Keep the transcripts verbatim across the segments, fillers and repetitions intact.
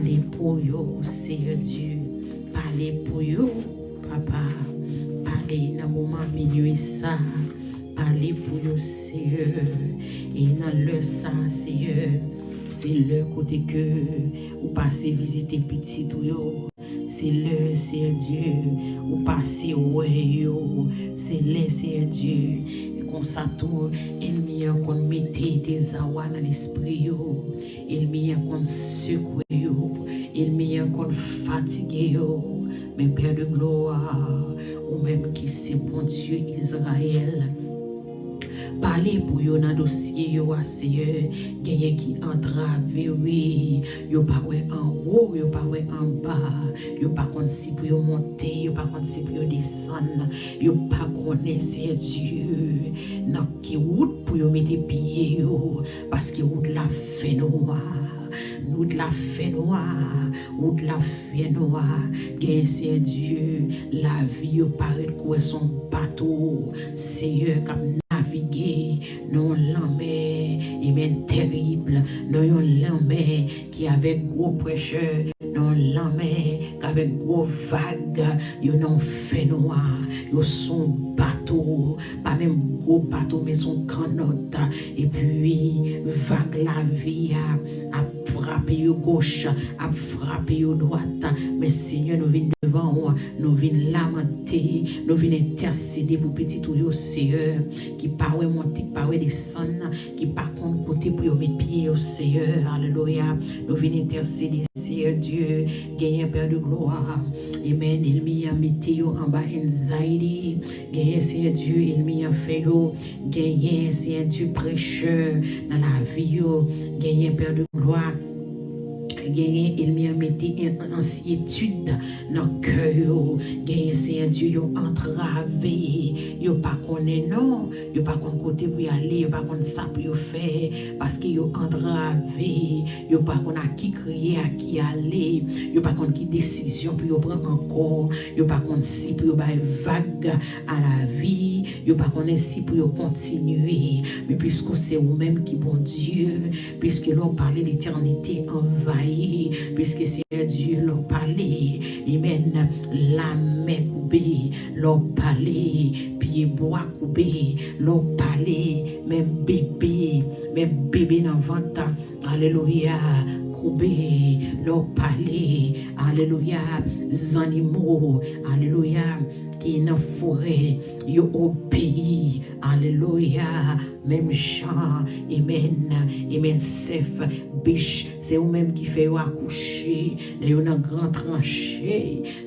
Pale pou yo, Seyè Dye. Pale pou yo, Papa. Pale nan moman minui sa. Pale pou yo, Seyè. E nan lè sa, Seyè, se lè kote ke ou pase vizite pitit ou yo. Se lè, Seyè Dye, ou pase wè yo. Se lè, Seyè Dye, e konsa tou, ènmi an konn mete dezawa nan lespri yo. Ènmi an konn sekwe yo. Ènmi an konn fatige yo. Men Pè de glwa, ou menm ki se Bondye Izrayèl, pale pou yo nan dosye yo a, Seyè. Genyen ki antrave, wi. Yo pa wè anwo, yo pa wè anba. Yo pa konn si pou yo monte, yo pa konn si pou yo desann. Yo pa konnen, Seyè Dye, nan ki wout pou yo mete pye yo, paske wout la fè nwa. Wout la fè nwa. Wout la fè nwa. Genyen, Seyè Dye, lavi yo parèt kou wè se yon bato, Seyè, k ap navige nan yon lanmè, amen, terib, nan yon lanmè ki avèk gwo pressure, nan yon lanmè k avèk gwo vag, yo nan yon fènwa, yo sou yon bato, pa menm gwo bato, men se yon kannòt, epi vag lavi a ap frape yo goch, ap frape yo dwat. Men Senyè, nou vin devan w, nou vin lamante, nou vin entèsede pou pitit ou yo, Seyè, ki pa wè monte, ki pa wè desann, ki pa konn kote pou yo met pye yo, Seyè. Alelouya. Nou vin entèsede, Seyè Dye, genyen, Pè de glwa. Amen. Ènmi an mete yo anba anxiety. Genyen, Seyè Dye, ènmi an fè yo genyen, Seyè Dye, pressure nan lavi yo. Genyen, Pè de glwa. Genyen, ènmi an mete an-, an-, ansyetid nan kè yo. Genyen, Seyè Dye, yo antrave. Yo pa konnen non. Yo pa konn kote pou y ale. Yo pa konn sa pou yo fè. Paske yo antrave. Yo pa konn a ki kriye, a ki ale. Yo pa konn ki desizyon pou yo pran ankò. Yo pa konn si pou yo bay vag a lavi. Yo pa konnen si pou yo kontinye. Men piske se ou menm ki Bondye, piske lè w pale, letènite anvayi, piske Seyè Dye, lè w pale, amen, lamè koube, lè w pale, pyebwa koube, lè w pale, men bebe, men bebe nan vant, alelouya, koube, lè w pale, alelouya, zannimo, alelouya, ki nan forè, yo obeyi, alelouya, menm jan, amen, amen, sèf, bich, se ou menm ki fè yo akouche, lè yo nan gran tranche,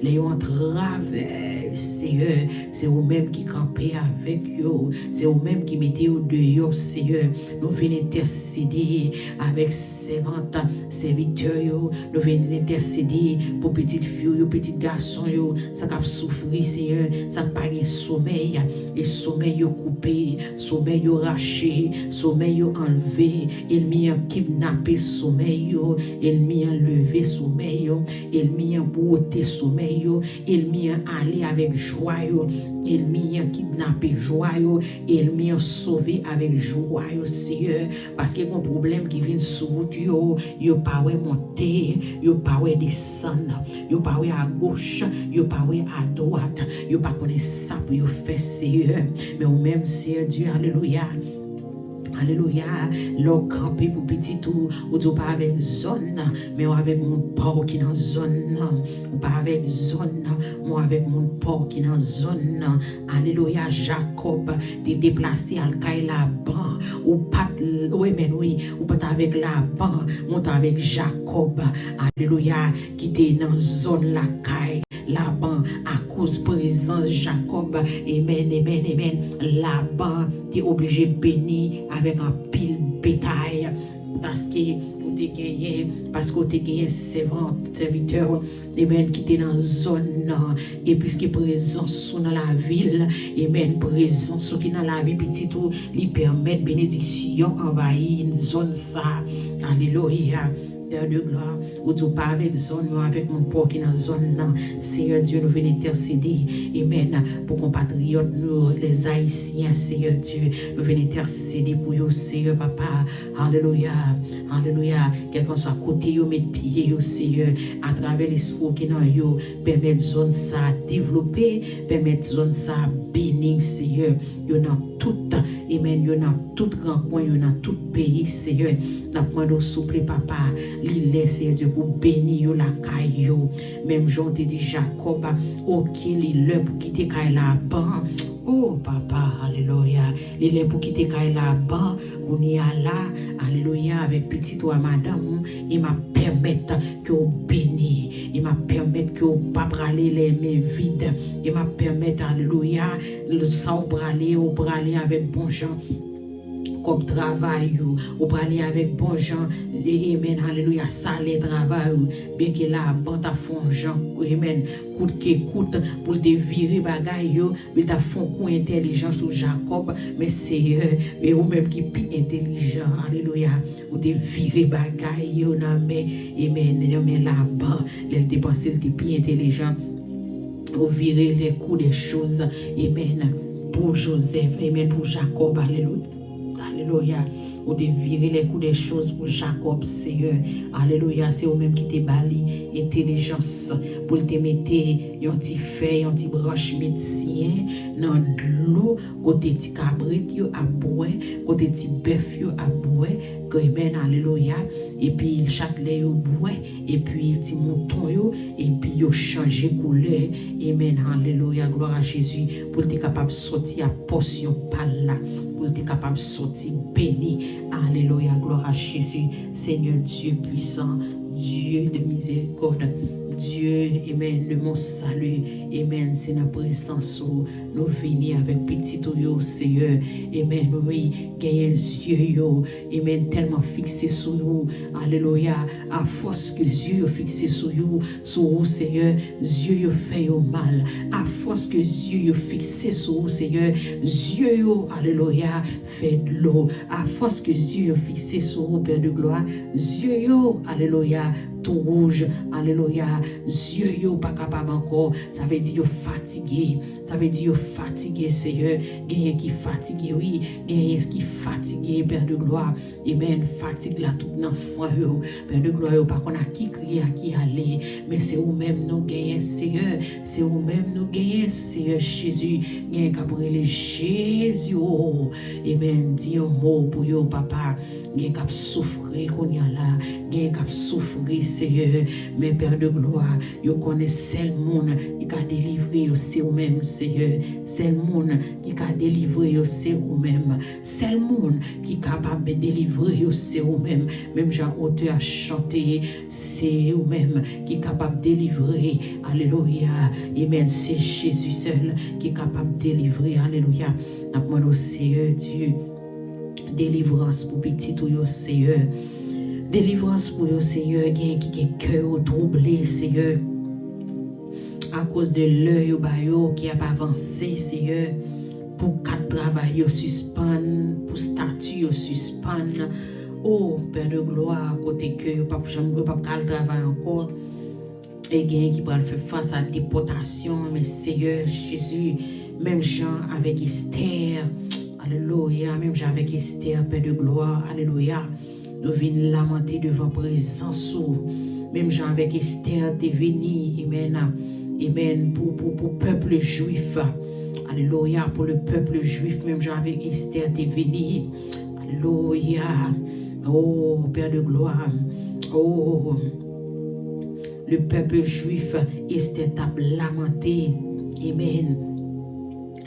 lè yo antrave, Seyè, se ou menm ki kanpe avèk yo, se ou menm ki mete yo deyò, Seyè. Nou vin entèsede avèk sèvant, sèvitè yo, nou vin entèsede pou pitit fi w yo, pitit gason yo, sa k ap soufri, Seyè, sa k pa gen somèy, e somèy yo koupe, somèy yo rache, somèy yo anlve, ènmi an kidnape somèy yo, ènmi an leve somèy yo, ènmi an bwote somèy yo, ènmi an ale avèk jwa yo, ènmi an kidnape jwa yo, ènmi an sove avèk jwa yo, Seyè, paske gon pwoblèm ki vin sou wout yo, yo pa wè monte, yo pa wè desann, yo pa wè agoch, yo pa wè adwat, yo pa konnen sa pou yo fè, Seyè. Men ou menm, Seyè Dye, alelouya. Alelouya. Lè w kanpe pou pitit ou, ou di w pa avèk zòn, men w avèk moun pa w ki nan zòn nan. Ou pa avèk zòn nan, men w avèk moun pa w ki nan zòn nan. Alelouya. Jakòb te deplase al kay Laban. Ou pa t, wi, men wi, ou pa t avèk Laban, men w t avèk Jakòb. Alelouya. Ki te nan zòn lakay Laban, akoz prezans Jakòb, amen, amen, amen, Laban te oblije beni avèk anpil betay, paske ou te genyen, paske ou te genyen sèvant, sèvitè, amen, ki te nan zòn nan, e piske prezans ou nan lavi l, amen, prezans ou ki nan lavi pitit ou, li pèmèt benediksyon anvayi zòn sa. Alelouya. Père de gloire, ou di w pa avèk zòn yo, avèk moun pa w ki nan zòn nan. Seyè Dye, nou vin entèsede, amen, pou konpatriyòt nou, les Haïtiens, Seyè Dye, nou vin entèsede pou yo, Seyè Papa. Alelouya, alelouya. Kèlkanswa kote yo met pye yo, Seyè, atravè lespri w ki nan yo, pèmèt zòn sa a devlope, pèmèt zòn sa a beni, Seyè. Yo nan tout, amen, yo nan tout rankwen, yo nan tout peyi, Seyè. N ap mande w, souple, Papa, li lè, Seyè Dye, pou beni yo lakay yo. Menm jan w te di Jakòb, oke, li lè pou kite kay Laban. O, Papa, alelouya. Li lè pou kite kay Laban, kounye a la, alelouya, avèk pitit ou a madanm ou, e m ap pèmèt ke w beni, e m ap pèmèt ke w pa prale lè men vid, e m ap pèmèt, alelouya, sa w prale, w prale avèk bon jan kòb travay ou, ou prale avèk bon jan, e, amen, alelouya, salè travay ou, byenke Laban ta fè yon jan, amen, kout ke kout, pou l te vire bagay yo, li ta fè yon kou entèlijan sou Jakòb, men Seyè, e ou menm ki pi entèlijan, alelouya, ou te vire bagay yo nan men, amen, nan men Laban, lè l te panse l te pi entèlijan, ou vire les coups des choses, amen, pou Joseph, amen, pou Jakòb, alelouya. Alelouya. Ou te vire les coups des choses pou Jakòb, Seyè. Alelouya. Se ou menm ki te ba li entèlijans pou l te mete yon ti fèy, yon ti branch medsiyen nan dlo kote ti kabrit yo ap bwè, kote ti bèf yo ap bwè. Amen. Alelouya. Epi chak lè yo bwè, epi ti mouton yo, epi yo chanje koulè. Amen. Alelouya. Glwa a Jezi. Pou l te kapab sòti ak pòsyon pa l la. Pou l te kapab sòti beni. Alelouya. Glwa a Jezi. Seigneur Dieu puissant, Dieu de miséricorde, Dieu, amen, de mon salut. Amen. Se nan prezans ou nou vini avèk pitit ou yo, Seyè. Amen. Wi, genyen zye yo, amen, tèlman fikse sou ou. Alelouya. Afòs ke zye yo fikse sou yo, sou ou, Seyè, zye yo fè yo mal. Afòs ke zye yo fikse sou ou, Seyè, zye yo, alelouya, fè dlo. Afòs ke zye yo fikse sou ou, Père de gloire, zye yo, alelouya, tou wouj, alelouya, zye yo pa kapab ankò. Sa vle di yo fatige. Sa vle di yo fatige, Seyè. Genyen ki fatige, wi. Genyen ki fatige, Père de gloire. Amen. Fatig la tout nan san yo. Père de gloire, yo pa konn a ki kriye, a ki ale. Men se ou menm nou genyen, Seyè. Se ou menm nou genyen, Seyè Jezi. Genyen k ap rele Jezi, o. Amen. Di yon mo pou yo, Papa. Genyen k ap soufri kounye a la. Genyen k ap soufri, Seyè. Men Père de gloire, yo konnen sèl moun ki ka delivre yo, se ou menm, Seyè. Sèl moun ki ka delivre yo, se ou menm. Sèl moun ki kapab delivre yo, se ou menm. Menm jan otè a chante, se ou menm ki kapab delivre. Alelouya. Amen. Se Jezi sèl ki kapab delivre. Alelouya. N ap mande w, Seyè Dye, delivrans pou pitit ou yo, Seyè. Delivrans pou yo, Seyè. Gen ki gen kè yo twouble, Seyè. Akoz de lè yo ba yo ki ap avanse, Seyè, pou kat travay yo sispann, pou stati yo sispann. O, Père de gloire, kote ke yo p ap janm, yo p ap ka al travay ankò. E gen ki pral fè fas a depòtasyon, men Seyè Jezi, menm jan avèk Estè, alelouya, menm jan avèk Estè, Père de gloire, alelouya. Nou vin lamante devan prezans ou. Menm jan avèk Estè te vini, amen, amen, pou, pou, pou pèp jwif. Alelouya, pou le pèp jwif, menm jan avèk Estè te vini. Alelouya. O, Père de gloire. O, le pèp jwif, Estè t ap lamante. Amen.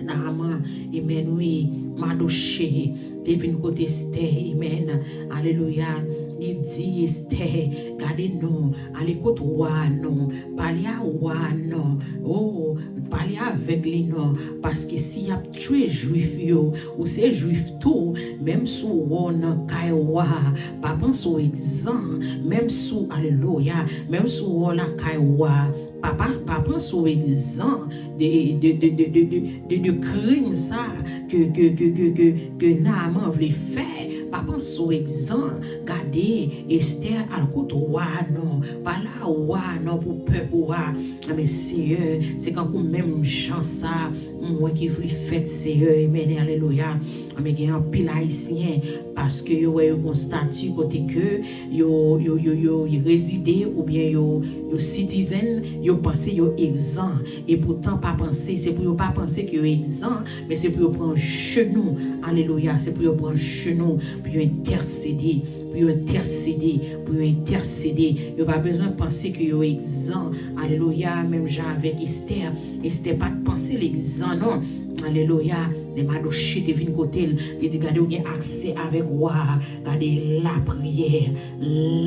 Naaman, amen, wi, Madoche te vin kote Estè, amen, alelouya, li di Estè, gade non, ale kot wa a non, pale a wa a non, o, pale avèk li non, paske si y ap tchwe jwif yo, ou se jwif tou, menm si w wè w nan kay wa a, pa panse w egzan, menm si w, alelouya, menm si w wè w lakay wa a, pa, pa, pa panse w egzan de, de, de krim sa ke, ke, ke, ke, ke, ke Naaman vle fè. Pa panse w egzan, gade, Estè al kot wa a non, pale a wa a non pou pèp ou a. Men Seyè, se kankou menm jan sa, mwen ki vle fèt, Seyè, amen, alelouya. Men gen anpil Ayisyen, paske yo wè yo gon stati kote ke yo, yo, yo, yo rezide oubyen yo, yo citizen, yo panse yo egzan. E poutan pa panse, se pou yo pa panse ke yo egzan, men se pou yo pran jenou, alelouya, se pou yo pran jenou, pou yo entèsede, pou yo entèsede, pou yo entèsede. Yo pa bezwen panse ke yo egzan, alelouya, menm jan avèk Estè. Estè pa t panse l egzan non, alelouya. Lè Madoche te vin kote l, li di, gade, ou gen aksè avèk wa a. Gade, lapriyè,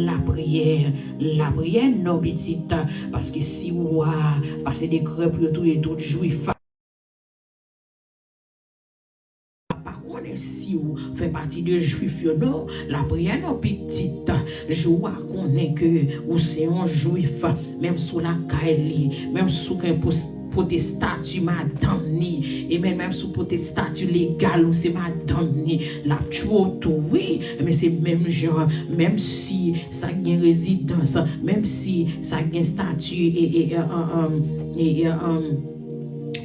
lapriyè, lapriyè non pitit, paske si wa a pase dekrè pou yo touye tout jwif, pa konnen si w fè pati de jwif yo non, lapriyè non pitit, jou a konnen ke ou se yon jwif, menm si w lakay li, menm si w gen pos- pote stati madanm ni, amen, menm si w pote stati legal ou se madanm ni, l ap tchwe w tou wi. Men se menm jan, menm si sa gen rezidans, menm si sa gen stati e, e, e, e, e, e, e,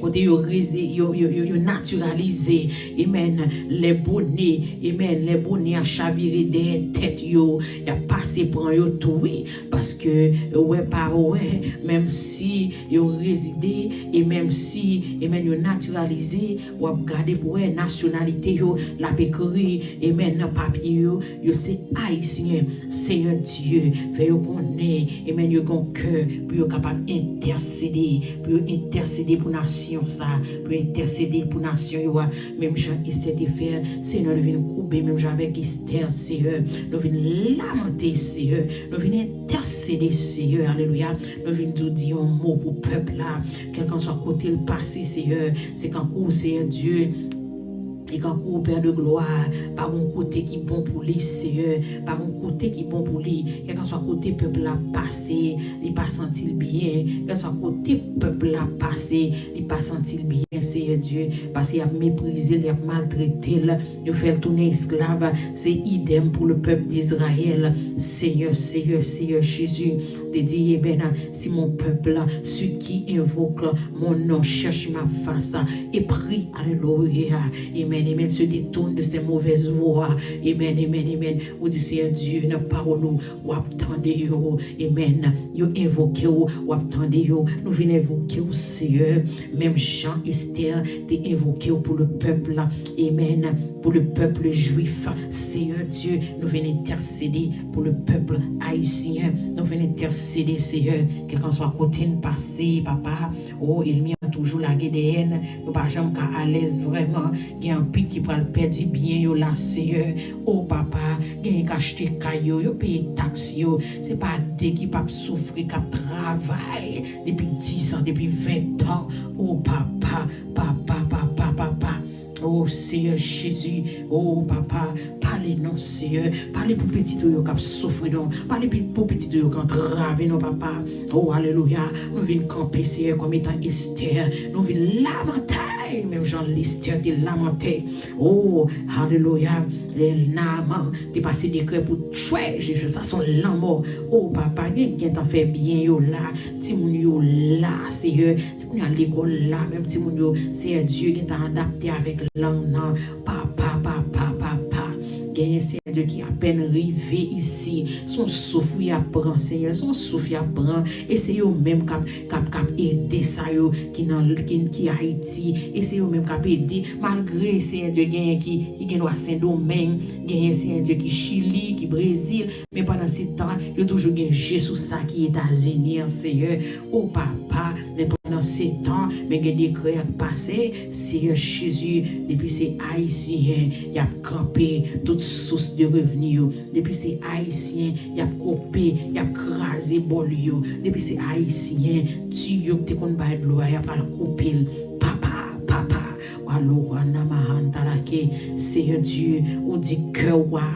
kote yo, rezi- yo, yo, yo, yo natiralize, amen, lè bone, amen, lè bone a chavire dèyè tèt yo, y ap pase pran yo tou wi, paske wè pa wè, menm si yo rezide, e menm si, amen, yo natiralize, w ap gade pou wè nasyonalite yo, l ap ekri, amen, nan papye yo, yo se Ayisyen. Seyè Dye, fè yo konnen, amen, yo gen yon kè pou yo kapab entèsede, pou yo entèsede pou nasyon sa, pou yo entèsede pou nasyon yo a, menm jan Estè te fè, Seyè, nou vin koube, menm jan avèk Estè, Seyè, nou vin lamante, Seyè, nou vin entèsede, Seyè, alelouya, nou vin di w di yon mo pou pèp la, kèlkanswa kote l pase, Seyè, se kankou, Seyè Dye, e kankou, Pè de glwa, pa gon kote ki bon pou li, Seyè, pa gon kote ki bon pou li, kèlkanswa kote pèp la pase, li pa santi l byen, kèlkanswa kote pèp la pase, li pa santi l byen, Seyè Dye, paske y ap meprize l, y ap maltrete l, yo fè l tounen esklav, se idèm pou le pèp d'Izrayèl, Seyè, Seyè, Seyè Jezi, te di, amen, si mon peuple, ceux qui invoquent mon nom, cherchent ma face, et prient, alelouya, amen, amen, se détournent de ses mauvaises voies, amen, amen, amen, ou di, Seyè Dye, nan pawòl ou, w ap tande yo, amen, yo envoke w, w ap tande yo, nou vin envoke w, Seyè, menm jan Estè te envoke w pou le pèp la, amen, pou le pèp jwif, Seyè Dye, nou vin entèsede pou le pèp ayisyen, nou vin entèsede, Seyè, kèlkanswa kote n pase, papa, o, ènmi an toujou lage dèyè n, nou pa janm ka alèz vrèman, gen anpil ki pral pèdi byen yo la, Seyè, o, papa, genyen k achte kay yo, yo peye taks yo, se pa de ki p ap soufri, k ap travay depi dis an, depi ven an, o, papa, papa, papa, papa. O Seyè Jezi, o Papa, pale non Seyè, pale pou pitit ou yo k ap soufri non, pale pi- pou pitit ou yo k antrave non Papa. O alelouya, nou vin kanpe Seyè kòm etan Estè, nou vin lamante menm jan Estè te lamante. O alelouya, lè Naaman te pase dekrè pou tchwe Jezi, sa se yon lanmò. O Papa, gen gentan fè byen yo la, timoun yo la Seyè, timoun yo al lekòl la, menm timoun yo, Seyè Dye, gentan adapte avèk lang nan. Papa, papa, papa. Genyen, Seyè Dye, ki apèn rive isi. Se yon souf y ap pran, Seyè. Se yon souf y ap pran. E se yo menm k ap, k ap, k ap ede sa yo ki nan, ki, ki Ayiti. E se yo menm k ap ede. Malgre, Seyè Dye, genyen ki, ki gen dwa Sendomeng. Genyen, Seyè Dye, ki Chili, ki Brezil. Men pandan se tan, yo toujou gen je sou sa ki Etazini an, Seyè. O Papa, men pandan se tan, men gen dekrè k pase, Seyè Jezi, depi se Ayisyen, y ap kanpe tout sous de revni yo. Depi se Ayisyen, y ap koupe, y ap kraze bòl yo. Depi se Ayisyen, tiyo k te konn bay dlo a, y ap al koupe l. Papa, papa, Walo wana mahantalake, Seyè Dye, ou di kè w a,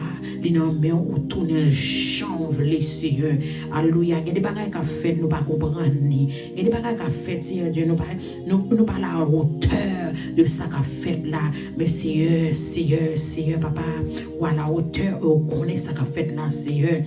li nan men w, ou tounen l jan jan w vle, Seyè. Alelouya. Gen de bagay k ap fèt, nou pa konprann li. Gen de bagay k ap fèt, Seyè Dye, nou pa, nou, nou pa la wotè de sa k ap fèt la. Men Seyè, Seyè, Seyè, papa, ou a la wotè, ou konnen sa k ap fèt la, Seyè.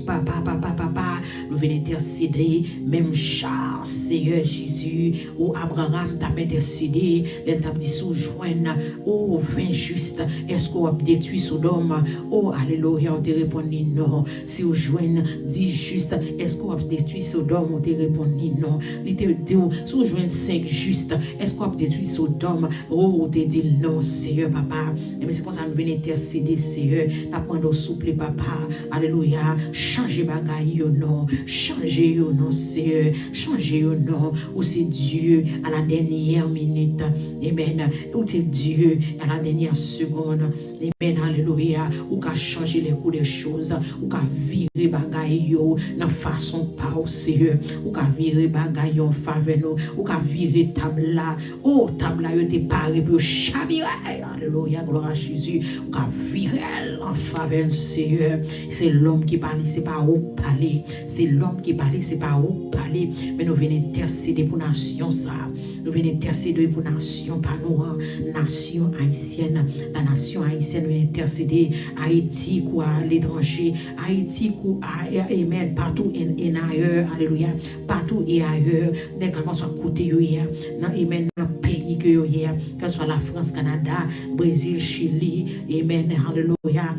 Papa, papa, papa, nou vin entèsede, menm jan, Seyè Jezi, ou Abraram t ap entèsede, lè l t ap di, "Si w jwenn, o, ven jis, èske w ap detwi Sodòm?" O, alelouya, ou te reponn li, "Non." "Si w jwenn dis jis, èske w ap detwi Sodòm?" Ou te reponn li, "Non." Li te di w, "Si w jwenn senk jis, èske w ap detwi Sodòm?" O, ou te di l, "Non, Seyè, papa." Ebyen, se konsa nou vin entèsede, Seyè. N ap mande w, souple, papa. Alelouya. Chanje bagay yo, non. Chanje yo, non, Seyè. Chanje yo, non. Ou se Dye à la dernière minute. Amen. Ou se Dye à la dernière seconde. Amen. Alelouya. Ou ka chanje les cours des choses. Ou ka vire bagay yo nan fason pa w, Seyè. Ou ka vire bagay yo an favè nou. Ou ka vire tab la. O, tab la yo te pare pou yo chavire. Alelouya, glwa a Jezi. Ou ka vire l an favè n, Seyè. Se lòm ki pale, se pa ou k pale. Se lòm ki pale, se pa ou k pale. Men nou vin entèsede pou nasyon sa a. Nou vin entèsede pou nasyon pa nou an. Nasyon ayisyèn. La nasyon ayisyèn vin entèsede. Ayiti kou aletranje. Ayiti kou a, amen, partout et, et ailleurs. Alelouya. Partout et ailleurs. Nan kèlkanswa kote yo ye a. Nan, amen, nan peyi ke yo ye a. Kèlkanswa Lafrans, Kanada, Brezil, Chili. Amen. Alelouya.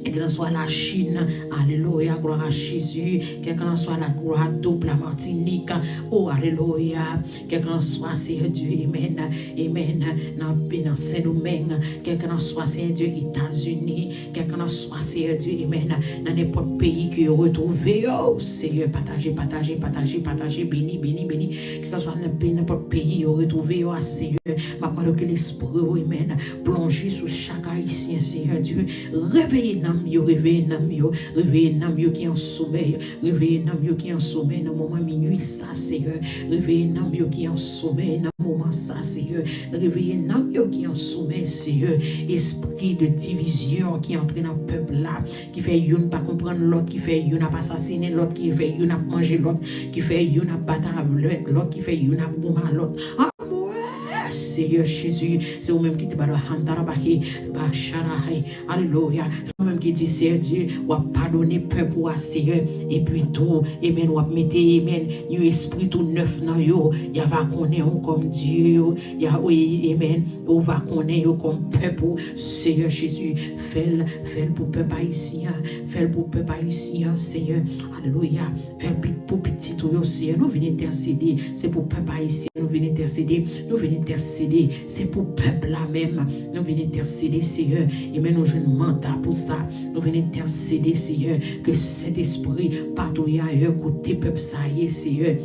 Kèlkanswa Lachin, alelouya, glwa a Jezi, kèlkanswa la Gwadloup, la Matinik, o, alelouya, kèlkanswa, Seyè Dye, amen, amen, nan, nan Sendomeng, kèlkanswa, Seyè Dye, Etazini, kèlkanswa, Seyè Dye, amen, nan nenpòt peyi ke yo retwouve yo, Seyè, pataje, pataje, pataje, pataje, beni, beni, beni, kèlkanswa nan peyi, nenpòt peyi yo retwouve yo a, Seyè, m ap mande w ke Lespri w, amen, plonje sou chak Ayisyen, Seyè Dye. Reveye nanm yo, reveye nanm yo, reveye nanm yo ki an somèy, reveye nanm yo ki an somèy nan moman minui sa, Seyè. Reveye nanm yo ki an somèy nan moman sa, Seyè. Reveye nanm yo ki an somèy, Seyè. Espri de divizyon ki antre nan pèp la, ki fè youn pa konprann lòt, ki fè youn ap asasinen lòt, ki fè youn ap manje lòt, ki fè youn ap bat avèk lòt, ki fè youn ap goumen a lòt. Anmwe, Seyè Jezi, se ou menm ki te ba hantarabahe, basharahe. Alelouya. Se ou menm ki di, Seyè Dye, w ap padone pèp ou a, Seyè. Epi tou, amen, w ap mete, amen, yon espri tou nèf nan yo. Y a va konnen ou kòm Dye yo. Y a, wi, amen. Ou va konnen yo kòm pèp ou, Seyè Jezi. Fè l, fè l pou pèp ayisyen an. Fè l pou pèp ayisyen an, Seyè. Alelouya. Fè l pi-, pou pitit ou yo, Seyè. Nou vin entèsede. Se pou pèp ayisyen, nou vin entèsede. Nou vin entèsede. Se pou pèp la menm. Nou vin entèsede, Seyè. Amen, nou jwenn manda pou sa. Nou vin entèsede, Seyè. Ke Sentespri patouye ayè kote pèp sa ye, Seyè.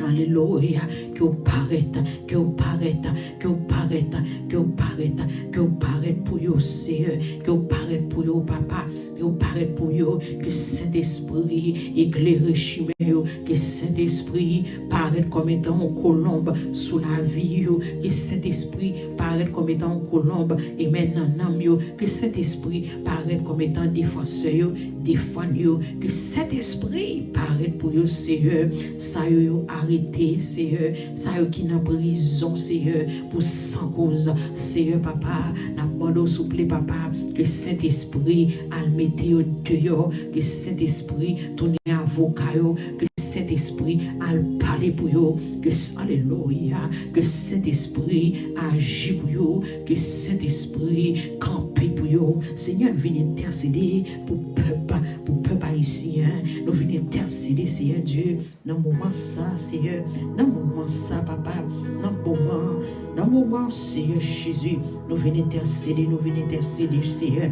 Alelouya. Ke w parèt, ke w parèt, ke w parèt, ke w parèt, ke w parèt pou yo, Seyè. Ke w parèt pou yo, papa. Ke w parèt pou yo. Ke Sentespri eklere chimen yo. Ke Sentespri parèt kòm etan yon kolonb sou lavi yo. Ke Sentespri parèt kòm etan yon kolonb, amen, nan nanm yo. Ke Sentespri parèt kòm etan defansè yo, defann yo. Ke Sentespri parèt pou yo, Seyè. Sa yo, yo arete, Seyè. Sa yo ki nan prizon, Seyè, pou san koz. Seyè, papa, n ap mande w, souple, papa, ke Sentespri al mete yo deyò, ke Sentespri tounen avoka yo, ke Sentespri al pale pou yo, ke s-, alelouya, ke Sentespri aji pou yo, ke Sentespri kanpe pou yo. Senyè, nou vin entèsede pou pèp, pou pèp ayisyen. Nou vin entèsede, Seyè Dye, nan moman sa, Seyè, nan moman sa, papa, nan moman, nan moman, Seyè Jezi, nou vin entèsede, nou vin entèsede, Seyè.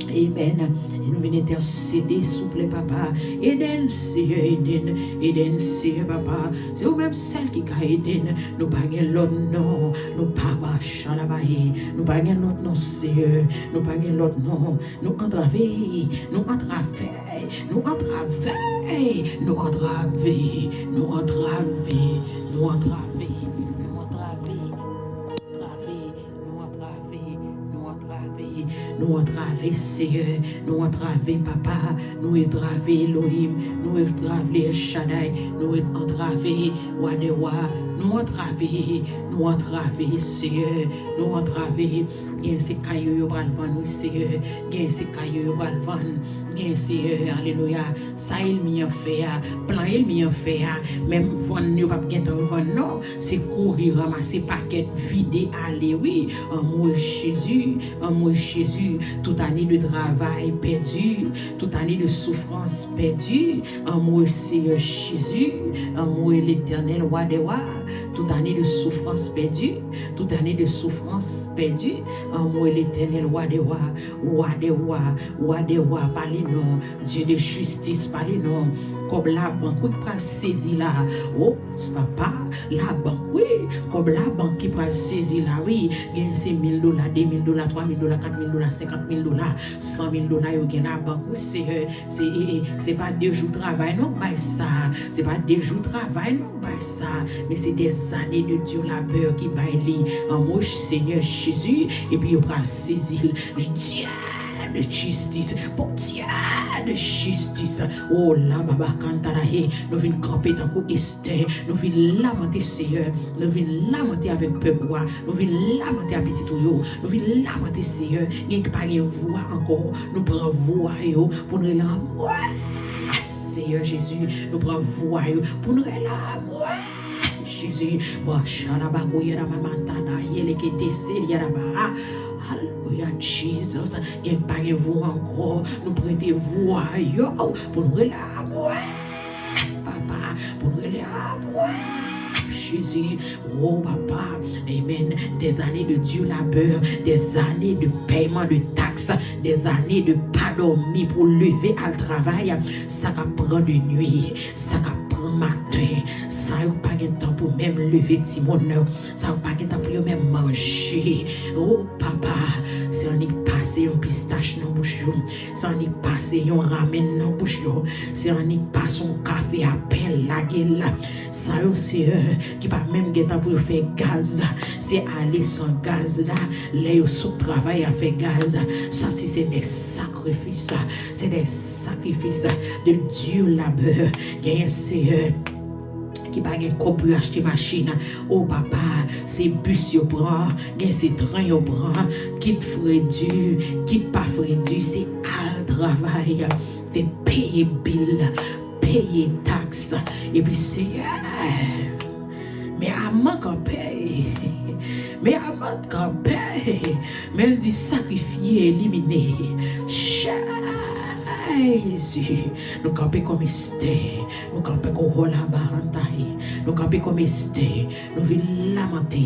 Amen. E nou vin entèsede, souple, papa. Ede n, Seyè, ede n. Ede n, Seyè, papa. Se ou menm sèl ki ka ede n. Nou pa gen lòt non. Nou pa ba chalabaye. Nou pa gen lòt non, Seyè. Nou pa gen lòt non. Nou antrave. Nou antrave. Nou antrave. Nou antrave. Nou antrave. Nou antrave. Nou antrave. Nou antrave. Nou antrave. Nou antrave. Nou antrave, Seyè, nou antrave, Papa, nou antrave, Elohim, nou antrave, El Shaddai, nou antrave, Wa dè wa, nou antrave, nou antrave, Seyè, nou antrave. Gen se kay yo yo pral vann, wi, Seyè, gen se kay yo yo pral vann, gen, Seyè, alelouya. Sa ènmi an fè a, plan ènmi an fè a, menm vann yo p ap gentan vann non, se kouri ranmase pakèt, vide ale wi. An mo Jezi, an mo Jezi, tout ane de travay pèdi, tout ane de soufrans pèdi. An mo Seyè Jezi, an mo Letènèl, Wa dè wa, tout ane de soufrans pèdi, tout ane de soufrans pèdi. An mo Letènèl, Wa dè wa, Wa dè wa, Wa dè wa, pale non. Dye de jistis, pale non. Kòb labank wi k pral sezi la. O, papa, labank wi. Kòb labank ki pral sezi la wi. Gen se mil dola, de mil dola, twa mil dola, kat mil dola, senkant mil dola, san mil dola yo gen labank wi, Seyè. Se, e, e, se pa de jou travay non k bay sa. Se pa de jou travay non k bay sa. Men se des années de dur labeur ki bay li. An mo Seyè Jezi, epi yo pral sezi l. Dye de jistis, Bondye de jistis. O la baba kantarahe, nou vin kanpe tankou Estè, nou vin lamante Seyè, nou vin lamante avèk pèp ou a, nou vin lamante a pitit ou yo, nou vin lamante Seyè, gen ki pa gen vwa ankò, nou pran vwa yo pou n rele anmwe. Seyè Jezi, nou pran vwa yo pou n rele anmwe. Jezi, bwachalabakoyeramamatadayeleketeseliaraba. Alelouya, Jesus. Gen pa gen vwa ankò. Nou prete vwa yo pou nou rele anmwe. Papa, pou nou rele anmwe. Jezi, o papa, amen. Des années de dur labeur, des années de paiement de taxes, des années de pa dòmi pou leve al travay. Sa k ap pran de nwi, sa k ap pran maten, sa yo pa gen tan pou menm leve timoun nan, sa yo pa gen tan pou yo menm manje. O papa, se annik pase yon pistach nan bouch yo, se annik pase yon ramen nan bouch yo, se annik pase yon kafe a pen lage l. Sa yo, Seyè, ki pa menm gen tan pou yo fè gaz, se ale san gaz la, lè yo sot travay a fè gaz. Sa se, se de sakrifis, se de sakrifis de dur labeur. Genyen, Seyè, ki pa gen kòb pou yo achte machin. O papa, se bis yo pran, gen se tren yo pran, kit fredi, kit pa fredi, se al travay, fè peye bil, peye taks. Epi, Seyè, men aman kanpe, men aman kanpe, men l di sakrifye, elimine. Jezi, nou kanpe kòm Estè, nou kanpe kòm Hola Bahantahe, nou kanpe kòm Estè, nou vin lamante,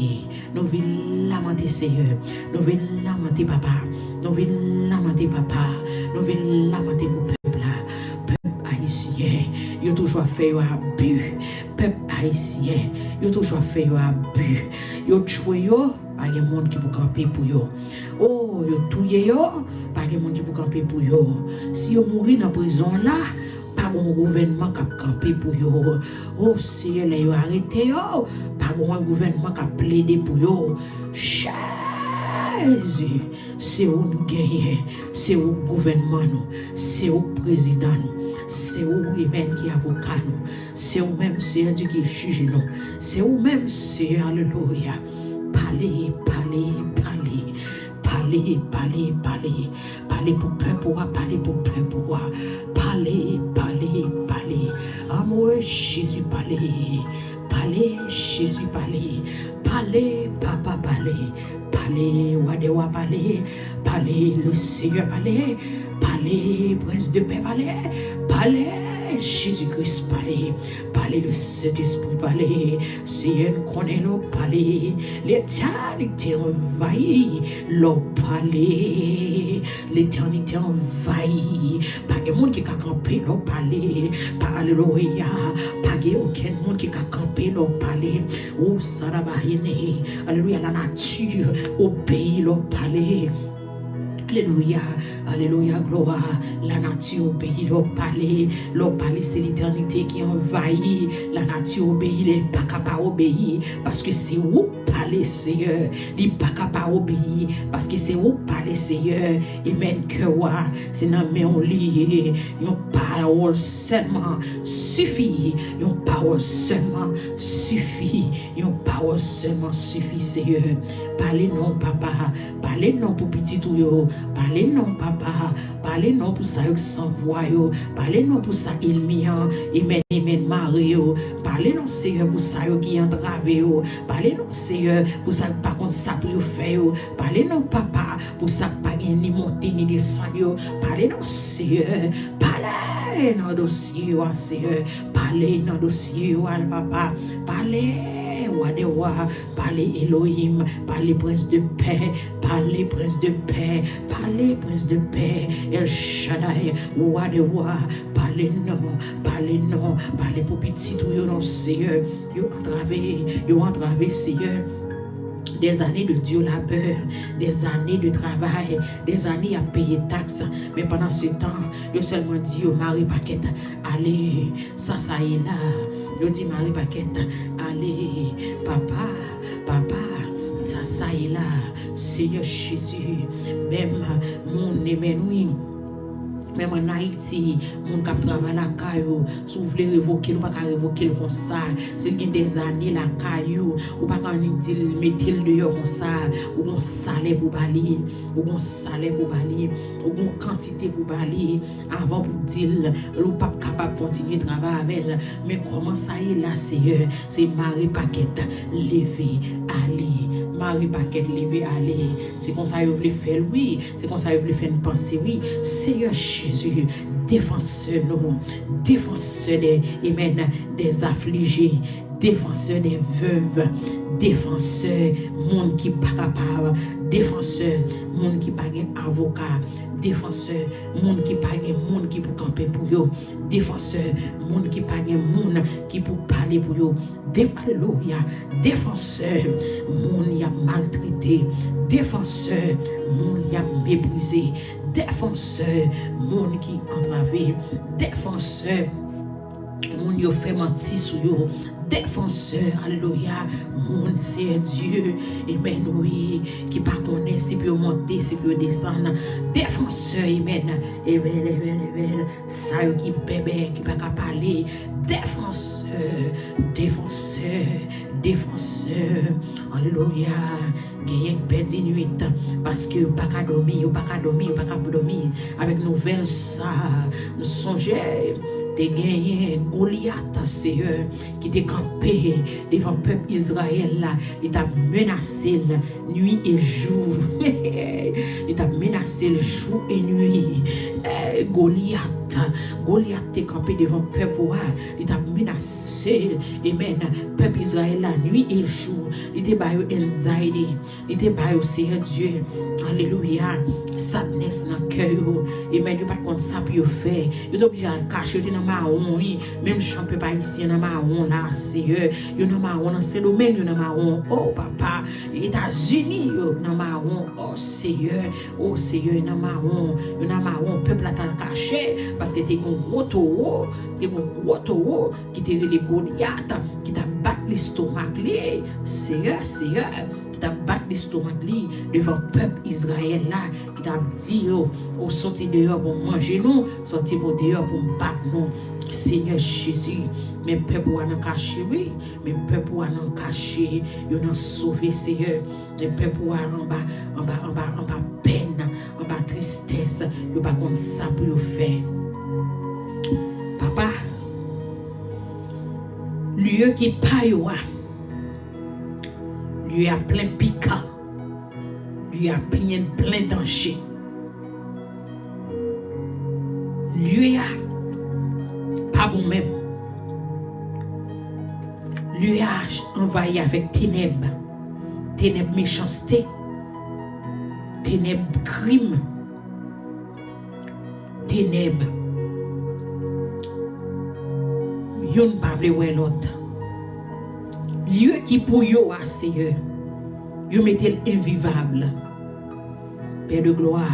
nou vin lamante Seyè, nou vin lamante Papa, nou vin lamante Papa, nou vin lamante pou pèp la. Pèp ayisyen, yo toujou ap fè yo abi. Pèp ayisyen, yo toujou ap fè yo abi. Yo tchwe yo, pa gen moun ki pou kanpe pou yo. O, yo touye yo, pa gen moun ki pou kanpe pou yo. Si yo mouri nan prizon la, pa gon gouvènman k ap kanpe pou yo. O Seyè, lè yo arete yo, pa gon gouvènman k ap plede pou yo. Jezi, se ou n genyen, se ou gouvènman nou, se ou prezidan nou, se ou menm ki avoka nou, se ou menm, Seyè Dye, ki jij nou, se ou menm, Seyè, alelouya. Pale, pale, pale. Pale, pale, pale. Pale pou pèp ou a, pale pou pèp ou a. Pale, pale, pale. Anmwe Jezi, pale. Pale, Jezi, pale. Pale, Papa, pale. Pale, Wa dè wa, pale. Pale, le Seyè, pale. Pale, Prens de pè, pale. Pale, Jezi Kris, pale. Pale, le Sentespri, pale. Seyè, n konnen lè w pale, letènite anvayi lè w pale. Letènite anvayi. Pa gen moun ki ka kanpe lè w pale. Pa, alelouya. Pa gen okenn moun ki ka kanpe lè w pale. O sarabahene. Alelouya. Lanati obeyi lè w pale. Alelouya. Alelouya, glwa. Lanati obeyi lè w pale. Lè w pale, se letènite ki anvayi. Lanati obeyi, li pa ka pa obeyi. Paske se ou k pale, Seyè. Li pa ka pa obeyi. Paske se ou k pale, Seyè. Amèn. Kè w a, se nan men w li ye. Yon pawòl sèlman sifi. Yon pawòl sèlman sifi. Yon pawòl sèlman sifi, Seyè. Pale non, Papa. Pale non pou pitit ou yo. Pale non, Papa. Pale non pou sa yo ki san vwa yo. Pale non pou sa ènmi an. Amèn, amèn, mare yo. Pale non, Seyè, pou sa yo ki antrave yo. Pale non, Seyè, pou sa yo ki pa konn sa pou yo fè yo. Pale non, Papa, pou sa k pa gen ni monte ni desann yo. Pale non, Seyè. Pale nan dosye yo a, Seyè. Pale nan dosye yo a, Papa. Pale, Wa dè wa. Pale, Elohim. Pale, Prens de pè. Pale, Prens de pè. Pale, Prens de pè. El Shaddai, Wa dè wa. Pale non. Pale non. Pale pou pitit ou yo non, Seyè. Yo antrave. Yo antrave, Seyè. Des années de dur labeur, des années de travay, des années y ap peye taks. Men pandan se tan, yo sèlman di yo mare pakèt, ale, sa sa ye la. Yo di mare pakèt, ale, papa, papa, sa sa ye la. Seyè Jezi, menm moun, amèn, wi. Menm ann Ayiti, moun k ap travay lakay ou, si w vle revoke l, ou pa ka revoke l konsa. Si l gen dèzane lakay ou, ou pa ka annik di l mete l deyò konsa. Ou gon salè pou ba li, ou gon salè pou ba li, ou gon kantite pou ba li. Avan pou di l, ou p ap kapab kontinye travay avè l. Men kòman sa ye la, Seyè? Se mare pakèt, leve, ale. Mare pakèt, leve, ale. Se konsa yo vle fè l, wi. Se konsa yo vle fè n panse, wi. Seyè Jezi, defansè nou, defansè dè, amèn, dè aflije, defansè dè vèv, defansè moun ki pa kapab, defansè moun ki pa gen avoka, defansè moun ki pa gen moun ki pou kanpe pou yo, defansè moun ki pa gen moun ki pou pale pou yo. De-, alelouya. Defansè moun y ap maltrete. Defansè moun y ap meprize. Defansè moun ki antrave. Defansè moun yo fè manti sou yo. Defansè, alelouya, moun, Seyè Dye, amèn, wi, ki pa konnen si pou yo monte, si pou yo desann. Defansè, amèn, amèn, amèn, amèn. Sa yo ki bèbè, ki pa ka pale. Defansè, defansè, defansè. Alelouya. Genyen k pèdi nwit, paske yo pa ka dòmi, yo pa ka dòmi, yo pa ka dòmi. Avèk nouvèl sa, m sonje te genyen Golyat, Seyè, ki te kanpe devan pèp Izrayèl la. Li t ap menase l nwi e jou. Li t ap menase l jou e nwi. Eh, Golyat, Golyat te kanpe devan pèp ou a. Li t ap menase, amèn, pèp Izrayèl la nwi e jou. Li te ba yo anxiety. Li te ba yo, Seyè Dye, alelouya, sadness nan kè yo. Amèn, yo pa t konn sa pou yo fè. Yo te oblije al kache, yo te nan mawon, wi. Menm jan pèp ayisyen nan mawon la, Seyè. Yo nan mawon nan Sendomeng, yo nan mawon. O papa, Etazini, yo nan mawon. O Seyè, o Seyè, yo nan mawon. Yo nan mawon. Pèp la t al kache, paske te gen gwo towo, te gen gwo towo ki te rele Golyat, ki t ap bat lestomak li. Seyè, Seyè, ki t ap bat lestomak li devan pèp Izrayèl la, ki t ap di yo, o sòti deyò pou manje nou, sòti pou deyò pou bat nou. Seyè Jezi, men pèp ou a nan kache, wi, men pèp ou a nan kache, yo nan sove, Seyè, men pèp ou a anba, anba, anba, anba pèn, anba tristès, yo pa konn sa pou yo fè. Papa, lye ki pa yo a, lye a plen pikan. Lye a plen, plen danje. Lye a pa bon menm. Lye a anvayi avèk tenèb. Tenèb mechanste. Tenèb krim. Tenèb. Youn pa vle wè lòt. Lye ki pou yo a, Seyè, yo mete l envivab. Pè de glwa,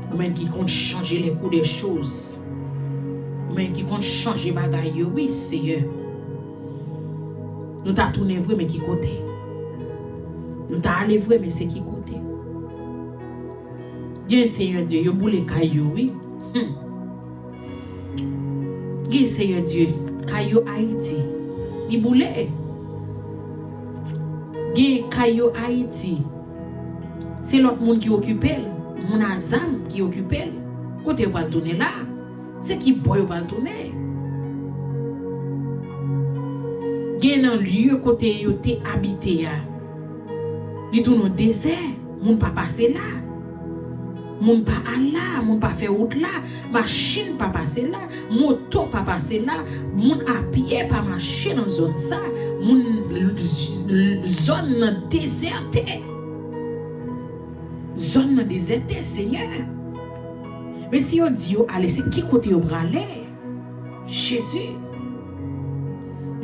Ou menm ki konn chanje les cours des choses. Ou menm ki konn chanje bagay yo, wi, Seyè. Nou ta tounen vre, men ki kote? Nou ta ale vre, men se ki kote? Gen, Seyè Dye, yo boule kay yo, wi. Hmm. Gen, Seyè Dye, kay yo Ayiti, li boule. Gen kay yo Ayiti, se lòt moun ki okipe l, moun a zam ki okipe l. Kote yo pral tounen la? Se ki bò yo pral tounen? Gen nan lye kote yo te abite a, li tounen yon dezè, moun pa pase la. Moun pa al la, moun pa fè wout la, machin pa pase la, moto pa pase la, moun a pye pa mache nan zòn sa, moun, zòn nan dezète. Zòn nan dezète, Seyè. Men si yo di yo ale, se ki kote yo prale? Jezi.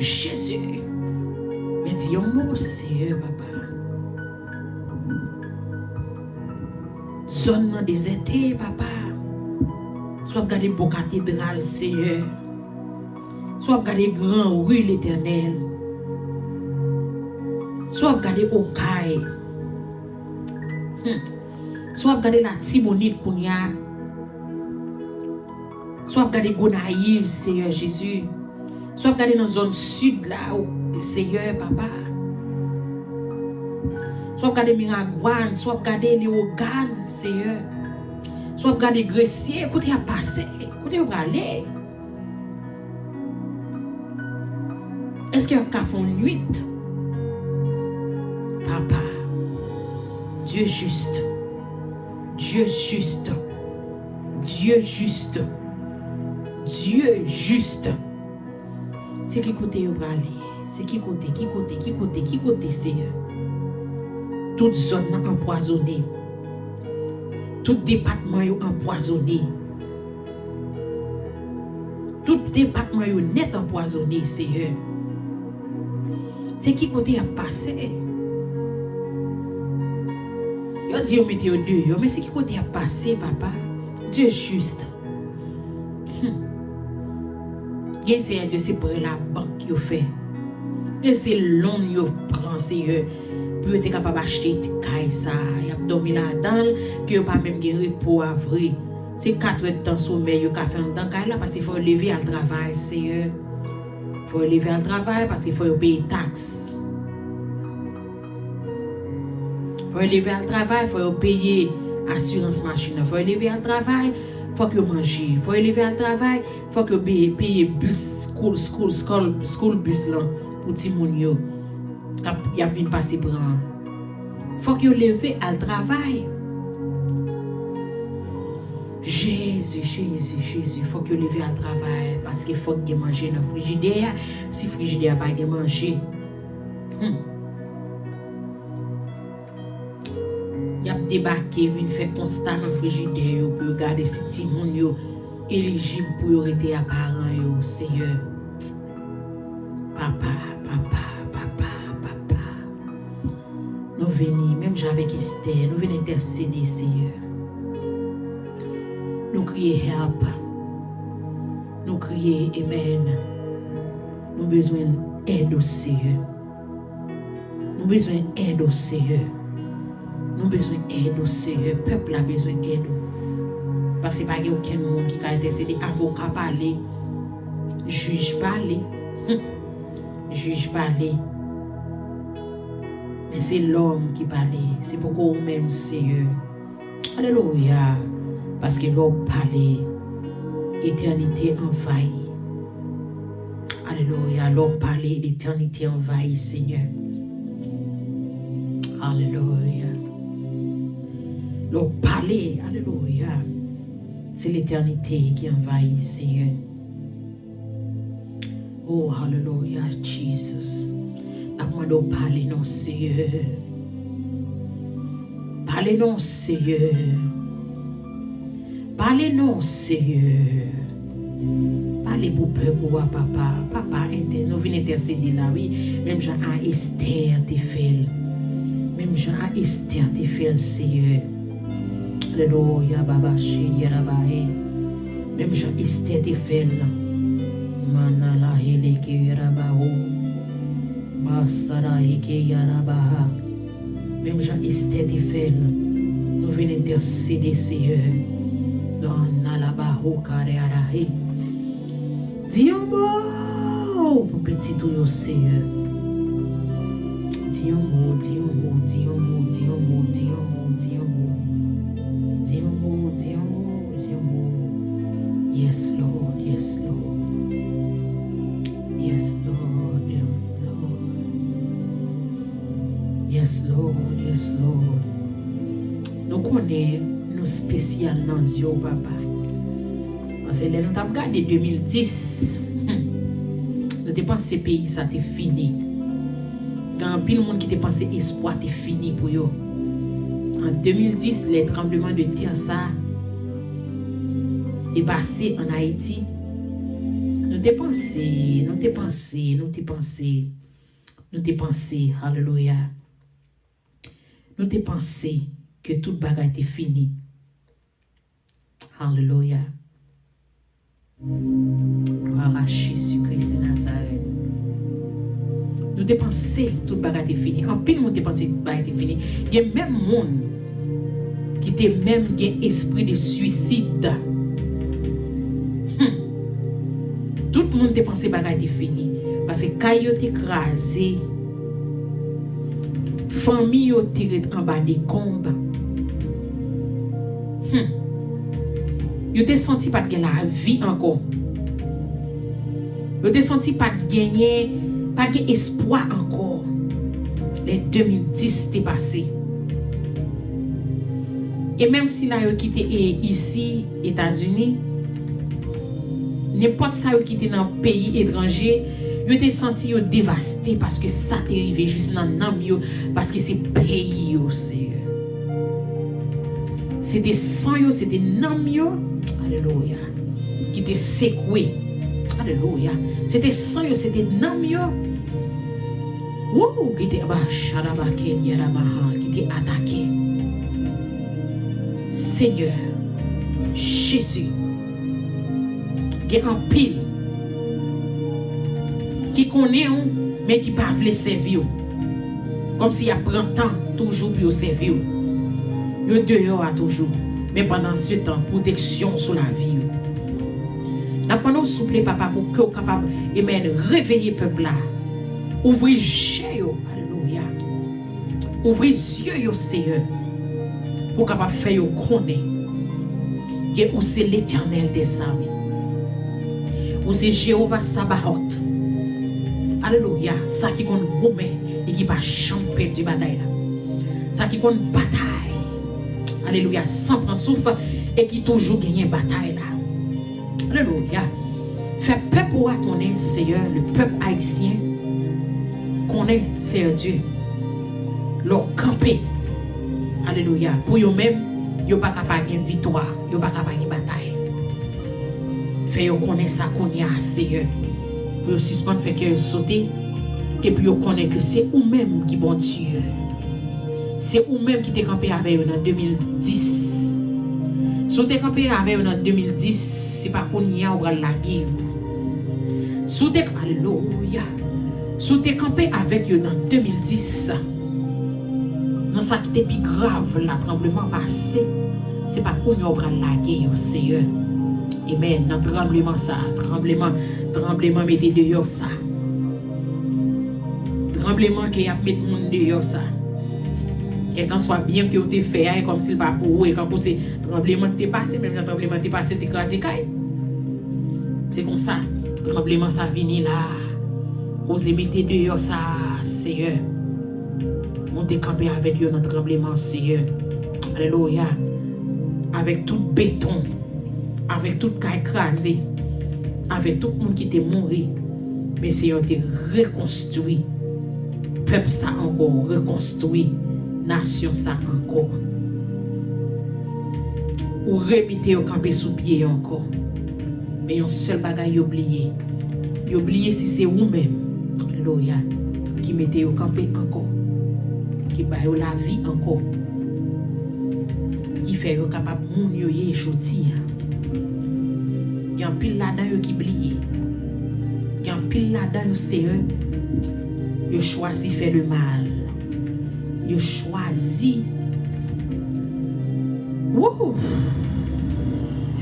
Jezi. Men di yon mo, Seyè, papa. Zòn nan dezète, papa. Si w ap gade bò katedral, Seyè. Si w ap gade Gran Ri, Letènèl. Si w ap gade Okay. Hmm. Si w ap gade Latibonit kounye a. Si w ap gade Gonayiv, Seyè Jezi. Si w ap gade nan zòn sid la, o, Seyè, papa. Si w ap gade Miragwàn, si w ap gade Lewogàn, Seyè. Si w ap gade Gresye, kote y ap pase? Kote yo prale? Èske y ap ka fè yon nwit? Papa, Dye jis, Dye jis, Dye jis, Dye jis. Se ki kote yo prale? Se ki kote, ki kote, ki kote, ki kote, Seyè? Tout zòn nan anpwazonnen. Tout depatman yo anpwazonnen. Tout depatman yo nèt anpwazonnen, Seyè. Se ki kote y ap pase? Yo di yo mete yo deyò, men se ki kote y ap pase, papa? Dye jis. Hmm. Gen, Seyè Dye, se prè labank yo fè. Gen, se lon yo pran, Seyè, pou yo te kapab achte ti kay sa a. Y ap dòmi ladan l, ke yo pa menm gen repo a vre. Se katrè tan somèy yo ka fè anndan kay la, paske fò yo leve al travay, Seyè. Fò yo leve al travay, paske fò yo peye taks. Fò yo leve al travay, fò yo peye asirans machin nan. Fò yo leve al travay, fòk yo manje. Fò yo leve al travay, fòk yo peye, peye bis, school, school, school, school bus lan pou timoun yo k ap, y ap vin pase pran. Fòk yo leve al travay. Jezi, Jezi, Jezi, fòk yo leve al travay, paske fòk gen manje nan frijidè a. Si frijidè a pa gen manje, hmm. Y ap debake, vin fè konsta nan frijidè yo pou yo gade si timoun yo elijib pou yo rete a paran yo, Seyè. Papa, papa, papa, papa. Nou vini, menm jan avèk Estè, nou vin entèsede, Seyè. Nou kriye help. Nou kriye amen. Nou bezwen èd ou, Seyè. Nou bezwen èd ou, Seyè. Nou bezwen èd ou, Seyè. Pèp la bezwen èd ou. Paske pa gen okenn moun ki ka entèsede. Avoka pale. Jij pale. Jij pale. Men se lòm ki pale. Se poko ou menm, Seyè. Alelouya. Paske lè w pale, etènite anvayi. Alelouya. Lè w pale, letènite anvayi, Senyè. Alelouya. Lè w pale, alelouya, se letènite ki anvayi, Senyè. Oh, alelouya, Jesus. N ap mande w pale non, Senyè. Pale non, Senyè. Pale non, Senyè. Pale pou pèp ou a, papa. Papa, entè-, nou vin entèsede la, wi. Menm jan a Estè te fè l. Menm jan a Estè te fè l, Senyè. Alelouya, baba shiri yarabahe. Menm jan Estè te fè l. Manala heleke yarabaho. Basara heke yarabaha. Menm jan Estè te fè l. Nou vin entèsede, Seyè. Nan nalabaho kare arahe. Di yon mo pou pitit ou yo, Seyè. Di yon mo, di yon mo, di yon mo, di yon mo, di yon mo, di yon mo. Di yon mo, di yon mo, di yon mo. Yes, Lord, yes, Lord. Yes, Lord, yes, Lord. Yes, Lord, yes, Lord. Nou konnen nou espesyal nan zye w, papa. Paske lè nou t ap gade de mil dis, hmm, nou te panse peyi sa te fini. Gen anpil moun ki te panse espwa te fini pou yo. An de mil dis, lè tranbleman de tè sa te pase ann Ayiti, nou te panse, nou te panse, nou te panse, nou te panse, alelouya. Nou te panse ke tout bagay te fini. Alelouya. Glwa a Jezi Kris de Nazarèt. Nou te panse tout bagay te fini. Anpil moun te panse tout bagay te fini. Gen menm moun ki te menm gen espri de swisid. Hmm. Tout moun te panse bagay te fini. Paske kay yo te kraze. Fanmi yo te ret anba dekonb. Hmm. Yo te santi pa t gen lavi ankò. Yo te santi pa t genyen, pa t gen espwa ankò. Lè de mil dis te pase. E menm sila yo ki te e, isi, Etazini, nenpòt sa yo ki te nan peyi etranje, yo te santi yo devaste paske sa te rive jis nan nanm yo, paske se peyi yo, Seyè. Se te san yo, se te nanm yo, alelouya, ki te sekwe. Alelouya. Se te san yo, se te nanm yo. Wou, ki te ba, shadabake, diadabaha, ki te atake. Seyè, Jezi, gen anpil ki konnen w, men ki pa vle sèvi w. Kòmsi y ap pran tan toujou pou yo sèvi w. Yo deyò a toujou, men pandan se tan, pwoteksyon sou lavi yo. N ap mande w, souple, papa, pou ke w kapab, amen, reveye pèp la. Ouvri je yo, alelouya. Ouvri zye yo, Seyè, pou w kapab fè yo konnen ke ou se Letènèl dèzame. Ou se Jewova Sabaot. Alelouya, sa ki konn goumen e ki pa janm pèdi batay la. Sa ki konn batay, alelouya, san pran souf e ki toujou genyen batay la. Alelouya. Fè pèp ou a konnen, Seyè, le pèp ayisyen, konnen, Seyè Dye, lè w kanpe, alelouya, pou yo menm, yo pa ka pa gen viktwa, yo pa ka pa gen batay. Fè yo konnen sa kounye a, Seyè, pou yo sispann fè kè yo sote, e pou yo konnen ke se ou menm ki Bondye. Se ou menm ki te kanpe avè yo nan de mil dis. Si w te kanpe avè yo nan de mil dis, se pa kounye a ou pral lage yo. Si w te, alelouya. Si w te kanpe avèk yo nan de mil dis, nan sa ki te pi grav la, tranbleman pase, se pa kounye a ou pral lage yo, Seyè. Amen. Nan tranbleman sa, tranbleman, tranbleman mete deyò sa. Tranbleman ke y ap met moun deyò sa. Kèlkanswa byen ke w te fè a, e kòmsi l pa pou ou, e kankou se tranbleman ki te pase, menm jan tranbleman te pase, te kraze kay. Se konsa, tranbleman sa vini la. Koze mete deyò sa, Seyè. Monte kanpe avèk yo nan tranbleman, Seyè. Alelouya. Avèk tout beton, avèk tout kay kraze, avèk tout moun ki te mouri, men Seyè, w te rekonstwi pèp sa ankò, w rekonstwi nasyon sa ankò. Ou remete yo kanpe sou pye yo ankò. Men yon sèl bagay yo bliye. Yo bliye si se ou menm, alelouya, ki mete yo kanpe ankò, ki ba yo lavi ankò, ki fè yo kapab moun yo ye jodi a. Gen anpil ladan yo ki bliye. Gen anpil ladan yo, Seyè, yo chwazi fè lemal. Yo chwazi, wouh,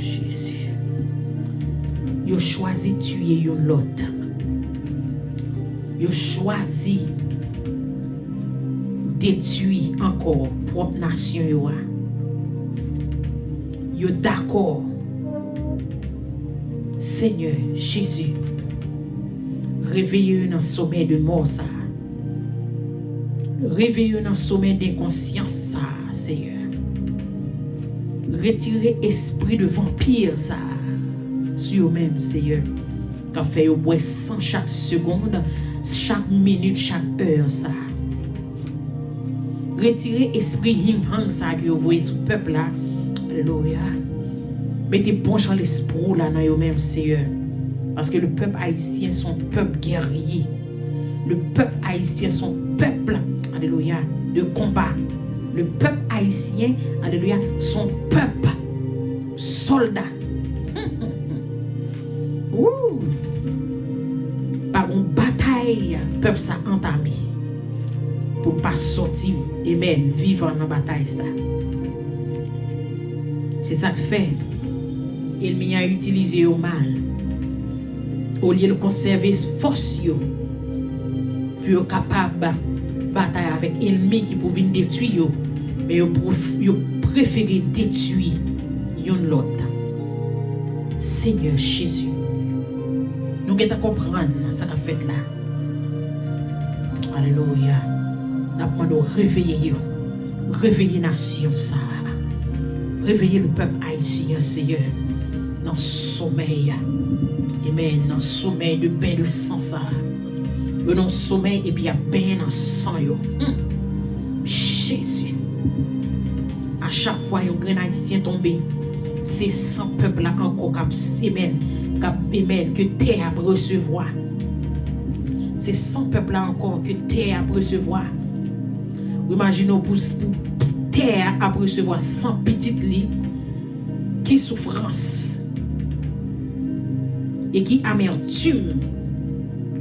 Jezi. Yo chwazi tiye youn lòt. Yo chwazi detwi ankò pwòp nasyon yo a. Yo dakò, Senyè Jezi, reveye yo nan somèy de mò sa a. Reveye yo nan somèy de konsyans sa a, Senyè. Retire espri de vanpi sa a sou yo menm, Senyè, k ap fè yo bwè san chak segonn, chak minit, chak è sa a. Retire espri hing hang sa a ke yo voye sou pèp la. Alelouya. Mete bon jan lespri w la nan yo menm, Seyè. Paske le pèp ayisyen se yon pèp gèrye. Le pèp ayisyen se yon pèp, alelouya, de konba. Le pèp ayisyen, alelouya, se yon pèp sòlda. Wouh! Pa gon batay pèp sa antame pou l pa sòti, amen, vivan nan batay sa. Se sa k fè ènmi an itilize yo mal. Olye l konsève fòs yo pou yo kapab batay avèk ènmi ki pou vin detwi yo, men yo pwof-, yo prefere detwi youn lòt. Senyè Jezi, nou gentan konprann sa k ap fèt la. Alelouya. N ap mande w reveye yo. Reveye nasyon sa a. Reveye le pèp ayisyen, Seyè, nan somèy. Amen. Nan somèy de ben de san sa a. Yo nan somèy epi y ap benyen nan san yo. Hmm. Jezi. A chak fwa yon grenn ayisyen tonbe, se san pèp la ankò k ap, amen, k ap, amen, ke tè a ap resevwa. Se san pèp la ankò ke tè a ap resevwa. Ou imajine w pou, pou tè a ap resevwa san pitit li, ki soufrans e ki amètim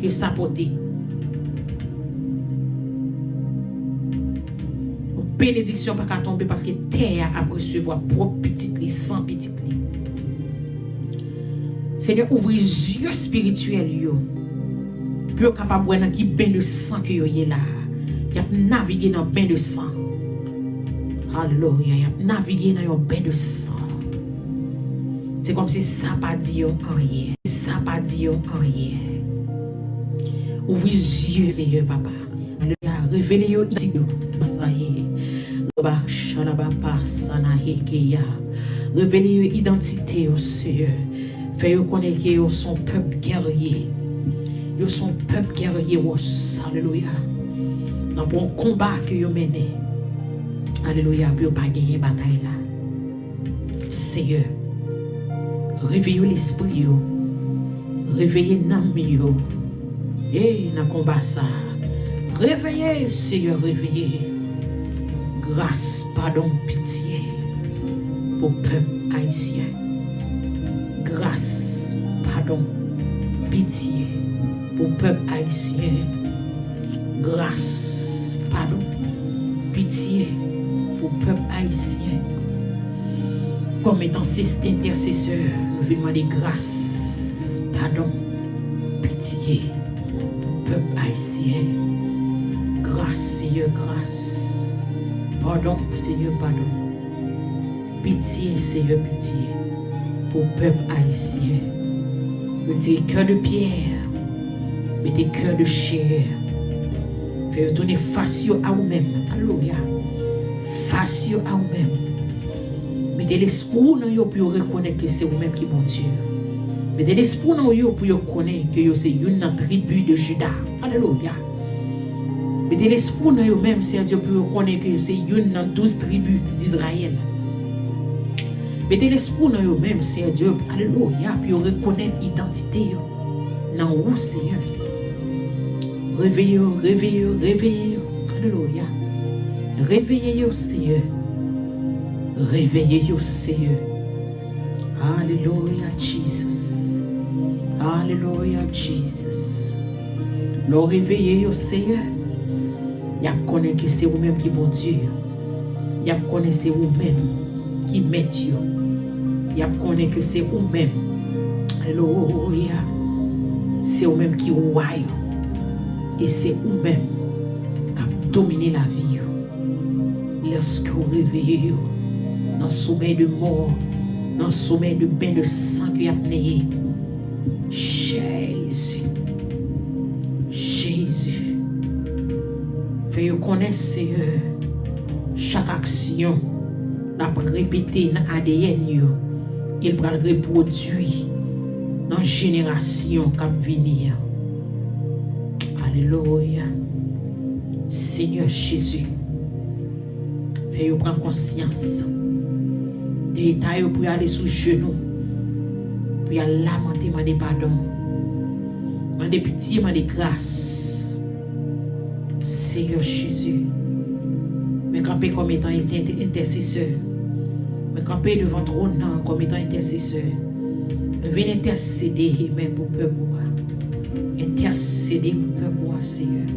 ke sa pote. Benediksyon pa ka tonbe paske tè a ap resevwa pwòp pitit li, san pitit li. Senyè, ouvri zye espirityèl yo pou yo kapab wè nan ki ben de san ke yo ye la. Y ap navige nan ben de san. Alelouya, y ap navige nan yon ben de san. Se kòmsi sa pa di yo anyen. Sa pa di yo anyen. Ouvri zye, Seyè, papa. Alelouya. Revele yo idantite yo. Sa ye. Loba shalaba pa sanahe keya. Revele yo idantite yo, Seyè. Fè yo konnen ke yo se yon pèp gèrye. Yo se yon pèp gèrye wòs. Alelouya. Nan bon konba ke yo mennen. Alelouya. Pou yo pa genyen batay la. Seyè, reveye lespri yo, reveye nanm yo. Ey, nan konba sa a, reveye, Seyè, reveye. Gras, padon, pitye pou pèp ayisyen. Gras, padon, pitye pou pèp ayisyen. Gras, padon, pitye pou pèp ayisyen. Kòm etan se entèsesè, nou vin mande gras, padon, pitye pou pèp ayisyen. Gras, Seyè, gras. Padon, Seyè, padon. Pitye, Seyè, pitye pou pèp ayisyen. Retire kè de pyè, mete kè de chè. Fè yo tounen fas yo a ou menm. Alelouya. Fas yo a ou menm. Mete lespri w nan yo pou yo rekonèt ke se ou menm ki Bondye. Mete lespri w nan yo pou yo konnen ke yo se youn nan tribi de Jida. Alelouya. Mete lespri w nan yo menm, Seyè Dye, pou yo konnen ke yo se youn nan douz tribi Dizrayèl. Mete lespri w nan yo menm, Seyè Dye, alelouya, pou yo rekonèt idantite yo nan ou, Seyè. Reveye yo, reveye yo, reveye yo. Alelouya. Reveye yo, Seyè. Reveye yo, Seyè. Alelouya, Jesus. Alelouya, Jesus. Lè w reveye yo, Seyè, y ap konnen ke se ou menm ki Bondye yo. Y ap konnen se ou menm ki mèt yo. Y ap konnen ke se ou menm, alelouya, se ou menm ki wa yo. E se ou menm k ap domine lavi yo. Lèske w reveye yo nan somèy de mò, nan somèy de ben de san ke y ap neye. Jezi. Jezi. Fè yo konnen, Seyè, chak aksyon n ap repete nan A D N yo, e l pral repwodui nan jenerasyon k ap vini an. Alelouya. Senyè Jezi, fè yo pran konsyans de eta yo pou y ale sou jenou, pou y al lamante, mande padon, mande pitye, mande gras. Senyè Jezi, mwen kanpe kòm etan entè-, entèsesè. Mwen kanpe devan twòn nan kòm etan entèsesè. Mwen vin entèsede, amen, pou pèp ou a. Entèsede pou pèp ou a, Seyè.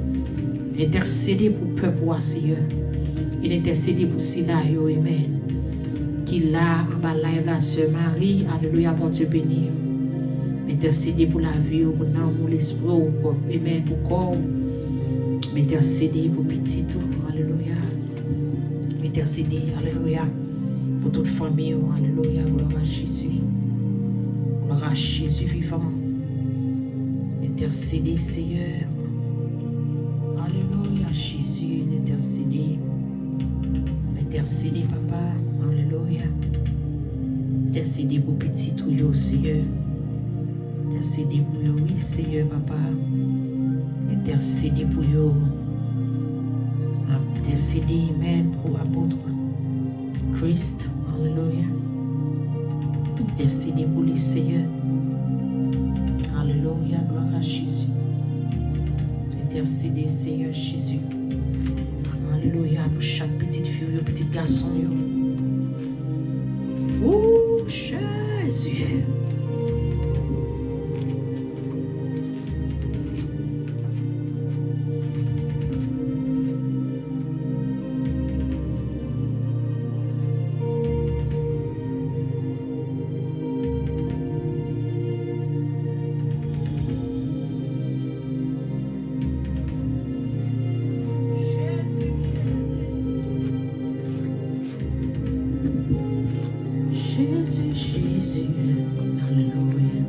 Entèsede pou pèp ou a, Seyè. E entèsede pou sila yo, amen, ki la anba live la, sè Marie, alelouya, Bondye beni w. M entèsede pou lavi w, pou nanm ou, lespri w, kò, amen, pou kò w. M entèsede pou pitit ou, alelouya. M entèsede, alelouya, pou tout fanmi w, alelouya, glwa a Jezi. Glwa a Jezi vivan. M entèsede, Seyè. Alelouya, Jezi, m entèsede. M entèsede, papa, alelouya. M entèsede pou pitit ou yo, Seyè. M entèsede pou yo, wi, Seyè, papa. M entèsede pou yo. M ap entèsede, amen, pou apot Christ, alelouya. M entèsede pou li, Seyè. Alelouya, glwa a Jezi. M entèsede, Seyè Jezi. Alelouya, pou chak pitit fi w yo, pitit gason yo. Ou, Jezi. Jezi, Jezi, alelouya.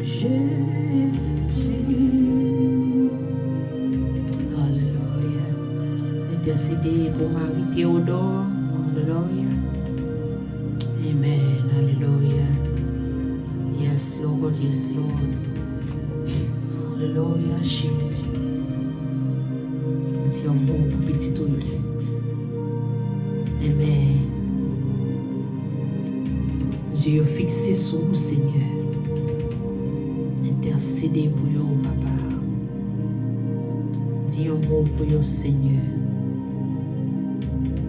Jezi, alelouya. Entèsede pou Marie Théodore, alelouya. Amen, alelouya. Yes, Lord, yes, Lord. Alelouya, Jezi. Di yon mo pou pitit ou yo. Amen. Zye yo fikse sou ou, Senyè. Entèsede pou yo, papa. Di yon mo pou yo, Senyè.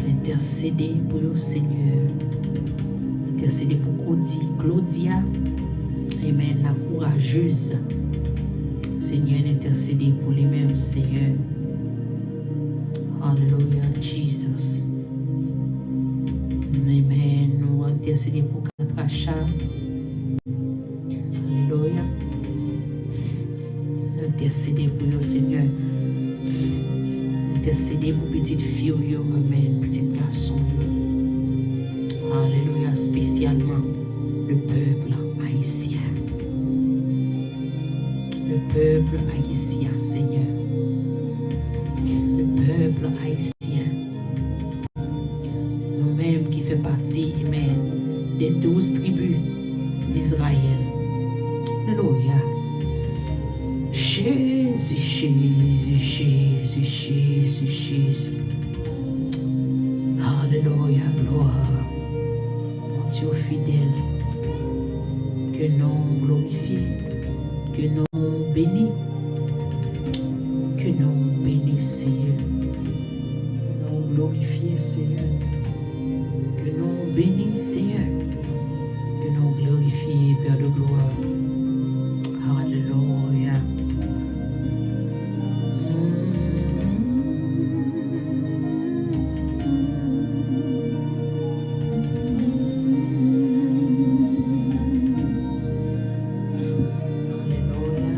Entèsede pou yo, Senyè. Entèsede pou Claudi-, Claudia. Amen. La courageuse. Senyè, n entèsede pou li menm, Senyè. Alelouya, Jesus. Amen. Nou entèsede pou Katrasha. Alelouya. Entèsede pou yo, Senyè. Entèsede pou pitit fi w yo, amen, pitit gason w yo. Alelouya, espesyalman le peuple haïtien. Le peuple haïtien, Senyè. Le peuple haïtien. Nou menm ki fè pati, amen, de douz tribi d'Izrayèl. Alelouya. Jezi, Jezi, Jezi, Jezi, Jezi. Alelouya, glwa. Bondye w fidèl. Ke non w glorifye. Ke non w beni. Ke non w beni, Senyè. Ke non w glorifye, Senyè. Ke non w beni, Senyè. Ke non w glorifye, Pè de glwa. Alelouya. Alelouya,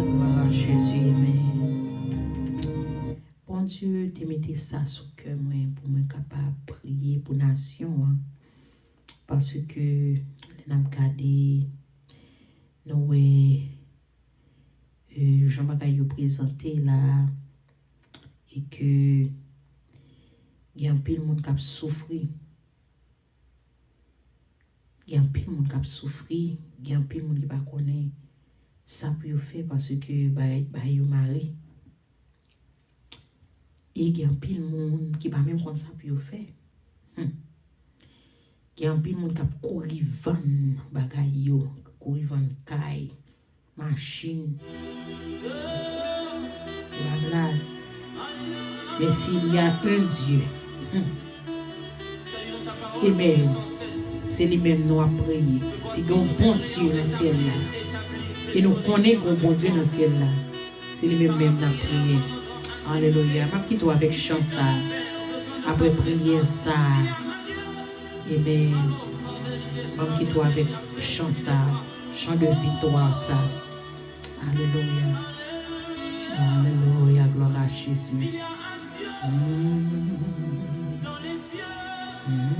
glwa a Jezi, amen. Bondye te mete sa sou kè mwen pou mwen kapab priye pou nasyon an. Paske lè n ap gade, nou wè, e, jan bagay yo prezante la, e ke gen anpil moun k ap soufri. Gen anpil moun k ap soufri, gen anpil moun ki pa konnen sa pou yo fè paske bagay, bagay yo mare. E gen anpil moun ki pa menm konn sa pou yo fè. Hmm. Gen anpil moun k ap kouri vann bagay yo, kouri vann kay, machin. Se pa blag. Men s'il y a un Dieu, hmm, amen, se li menm nou ap priye. Si gen yon Bondye nan syèl la, e nou konnen gen yon Bondye nan syèl la, se li menm menm n ap priye. Alelouya. M ap kite w avèk chan sa a. Apre priyè sa a, amen, m ap kite w avèk chan sa a. Chan de viktwa sa. Alelouya. Alelouya. Glwa a Jezi. Mm. Mm.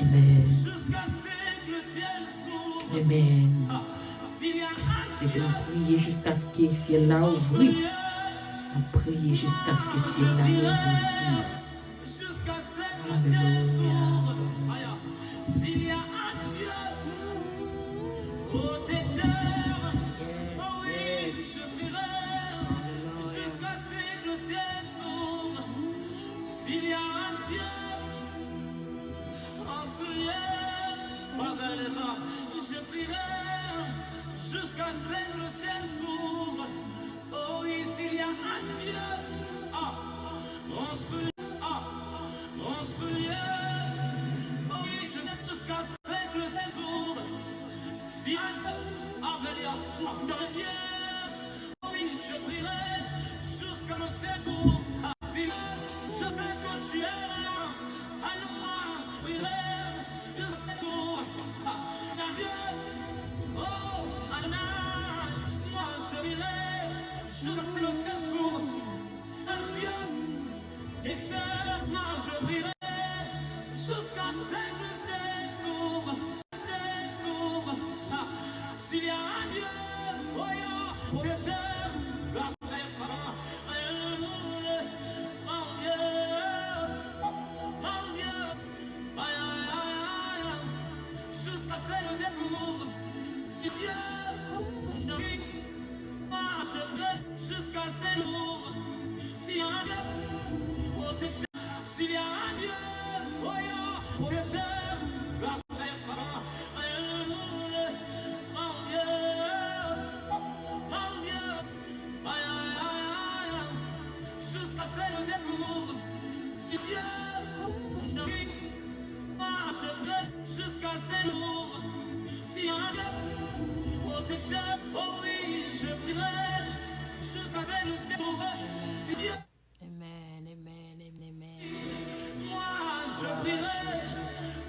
Amen. Amen. Se pou nou priye jiskaske syèl la ouvri. Nou priye jiskaske syèl la ouvri. Alelouya. S'il y a un Dieu protecteur, oh oui, je prierai jusqu'à ce que le ciel s'ouvre. S'il y a un Dieu en ce lieu, je prierai jusqu'à ce que le ciel s'ouvre. Oh oui, s'il y a un Dieu, ah, en ce lieu, ah, en ce lieu, oh oui, je viens jusqu'à ce que le ciel s'ouvre. Si un Dieu avait les soins dans les cieux, oh oui, je prierai jusqu'à le ciel s'ouvre. Ah, Dieu, je sais que tu es là. Alors moi, je prierai jusqu'à ce que, ah, Dieu, oh, Adonai, moi, je prierai jusqu'à ce que le ciel s'ouvre. Dieu, et seulement je prierai jusqu'à ce que le ciel s'ouvre. Le ciel s'ouvre. Ah, s'il y a un Dieu, oh, yeah, oh, que t'aimes, grâce à mon Dieu, mon Dieu, aïe, aïe, aïe, aïe, jusqu'à ce que le ciel s'ouvre. Si Dieu, oui, moi je prie jusqu'à ce jour. Si un Dieu protecteur, s'il y a un Dieu, oh yeah, protecteur, grâce à mon Dieu, mon Dieu, aïe, aïe, aïe, aïe, jusqu'à ce jour. Si Dieu, oui, moi je prie jusqu'à ce jour. Si un Dieu protecteur, oh oui, je prierai jusqu'à ce que le ciel s'ouvre. Si Dieu, amen, amen, amen, amen. Moi je prierai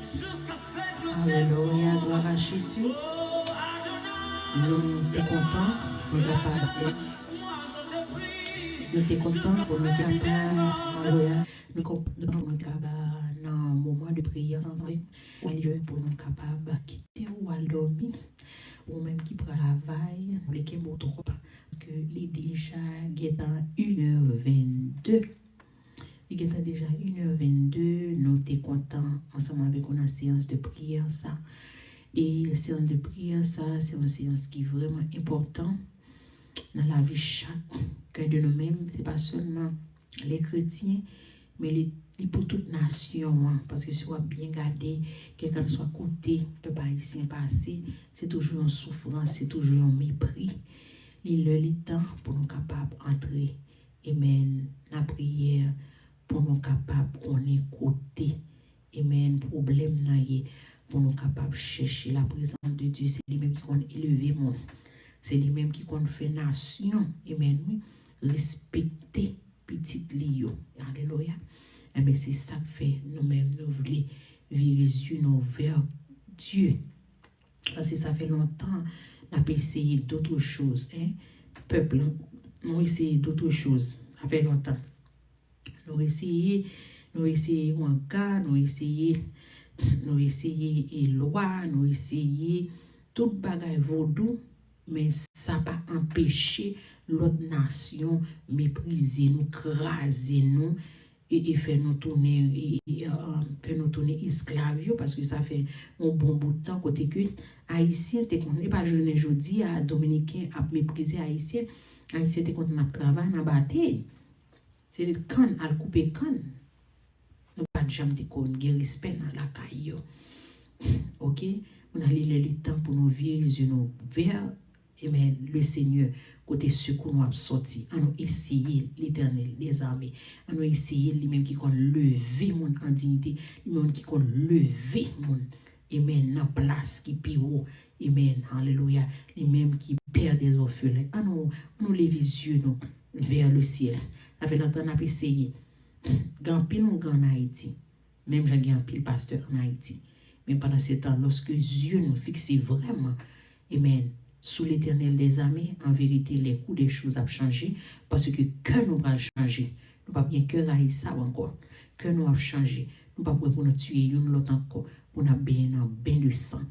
jusqu'à ce que le ciel s'ouvre. Alelouya, glwa a Jezi. Oh, Adonai, nou te kontan, nou kapab. Moi je te prie. Nou te kontan pou nou kapab. Alelouya. Nou konprann nou ka ba nan moman de priyè ansanm avèk ou, pou nou kapab kite ou al dòmi. Ou menm ki pral travay, nou vle kenbe w twòp, paske li deja gentan inè vennde. Li gentan deja inè vennde, nou te kontan ansanm avèk ou nan seyans de priyè sa. E seyans de priyè sa, se yon seyans ki vrèman enpòtan nan lavi chak ken de nou menm. Se pa sèlman lè kretyen, men li, li pou tout nasyon an. Paske si w ap byen gade, kèlkanswa kote pèp ayisyen pase, se toujou yon soufrans, se toujou yon mepri. Li lè, li tan pou nou kapab antre, amen, nan priyè, pou nou kapab konnen kote Amen, pwoblèm nan ye, pou nou kapab chèche la présence de Dieu. Se li menm ki konn eleve moun. Se li menm ki konn fè nasyon, amen, wi, respekte pitit li yo. Alelouya. Enben, se sa k fè nou menm nou vle vire zye nou vè Dye. Paske sa fè lontan n ap eseye dòt choz, en. Pèp lan, nou eseye dòt choz. Sa fè lontan. Nou eseye, nou eseye wanga, nou eseye, nou eseye e lwa, nou eseye tout bagay vodou, men sa pa anpeche lòt nasyon meprize nou, kraze nou, e, e fè nou tounen, e, e, e, fè nou tounen esklav yo, paske sa fè yon bon bout tan kote ke Ayisyen te konn, e pa jounen jodi a, Dominiken ap meprize Ayisyen. Ayisyen te konn ap travay nan batey. Se te kann, al koupe kann. Nou pa t janm te konn gen respè nan lakay yo. Oke? Moun nan li lè li tan pou nou vire zye nou vè, amen, le Senyè, kote sekou nou ap sòti. An nou eseye Letènèl dèzame. An nou eseye li menm ki konn leve moun an diyite, li menm ki konn leve moun, amen, nan plas ki pi wo. Amen, alelouya. Li menm ki pè dèzòfelen. An nou, an nou leve zye nou vè le syèl. Sa fè lontan n ap eseye. Gen anpil oungan an Ayiti. Menm jan gen anpil pastè an Ayiti. Men pandan se tan, lòske zye nou fikse vrèman, amen, sou Letènèl dèzame, an verite, les cours des choses ap chanje, paske kè nou pral chanje. Nou p ap gen kè rayisab ankò. Kè nou ap chanje. Nou p ap wè pou nou tiye youn lòt ankò, pou n ap benyen nan ben de san.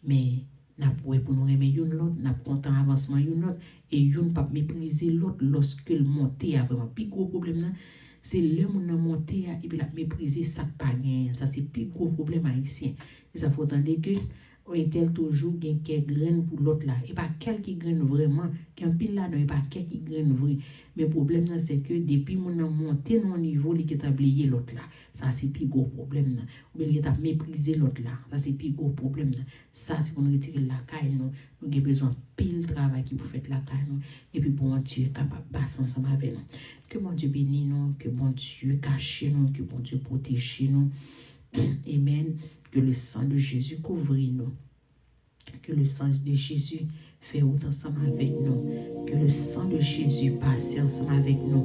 Men, n ap wè pou nou renmen youn lòt, n ap kontan avansman youn lòt, e youn p ap meprize lòt lòske l monte a vrèman. Pi gwo pwoblèm nan, se lè moun nan monte a, epi l ap meprize sa k pa genyen an. Sa se pi gwo pwoblèm ayisyen. Se sa fè w tande ke entèl toujou gen kè grenn pou lòt la. E pa kè l ki grenn vrèman. Gen anpil ladan yo, e pa kè ki grenn vre. Men pwoblèm nan, se ke depi moun nan monte nan yon nivo, li gentan bliye lòt la. Sa se pi gwo pwoblèm nan. Oubyen li gentan ap meprize lòt la. Sa se pi gwo pwoblèm nan. Sa se pou nou retire l lakay nou. Nou gen bezwen anpil travay ki pou fèt lakay nou. Epi Bondye kapab pase ansanm avè nou. Ke Bondye beni nou, ke Bondye kache nou, ke Bondye pwoteje nou. Amen. Que le sang de Jésus couvre nous. Que le sang de Jésus fè wout ansanm avèk nou. Que le sang de Jésus pase ansanm avèk nou.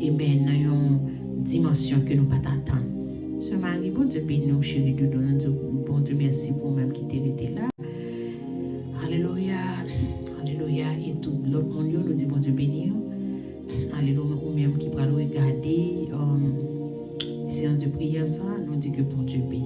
Amen. Nan yon dimansyon ke nou pa t atann. Sè Mari, Bondye beni w, cheri doudou. Nou di Bondye mèsi pou ou menm ki te rete la. Alelouya. Alelouya. E tout lòt moun yo, nou di Bondye beni w. Alelouya. Ou menm ki pral regade, um, seyans de priyè sa, nou di ke Bondye beni.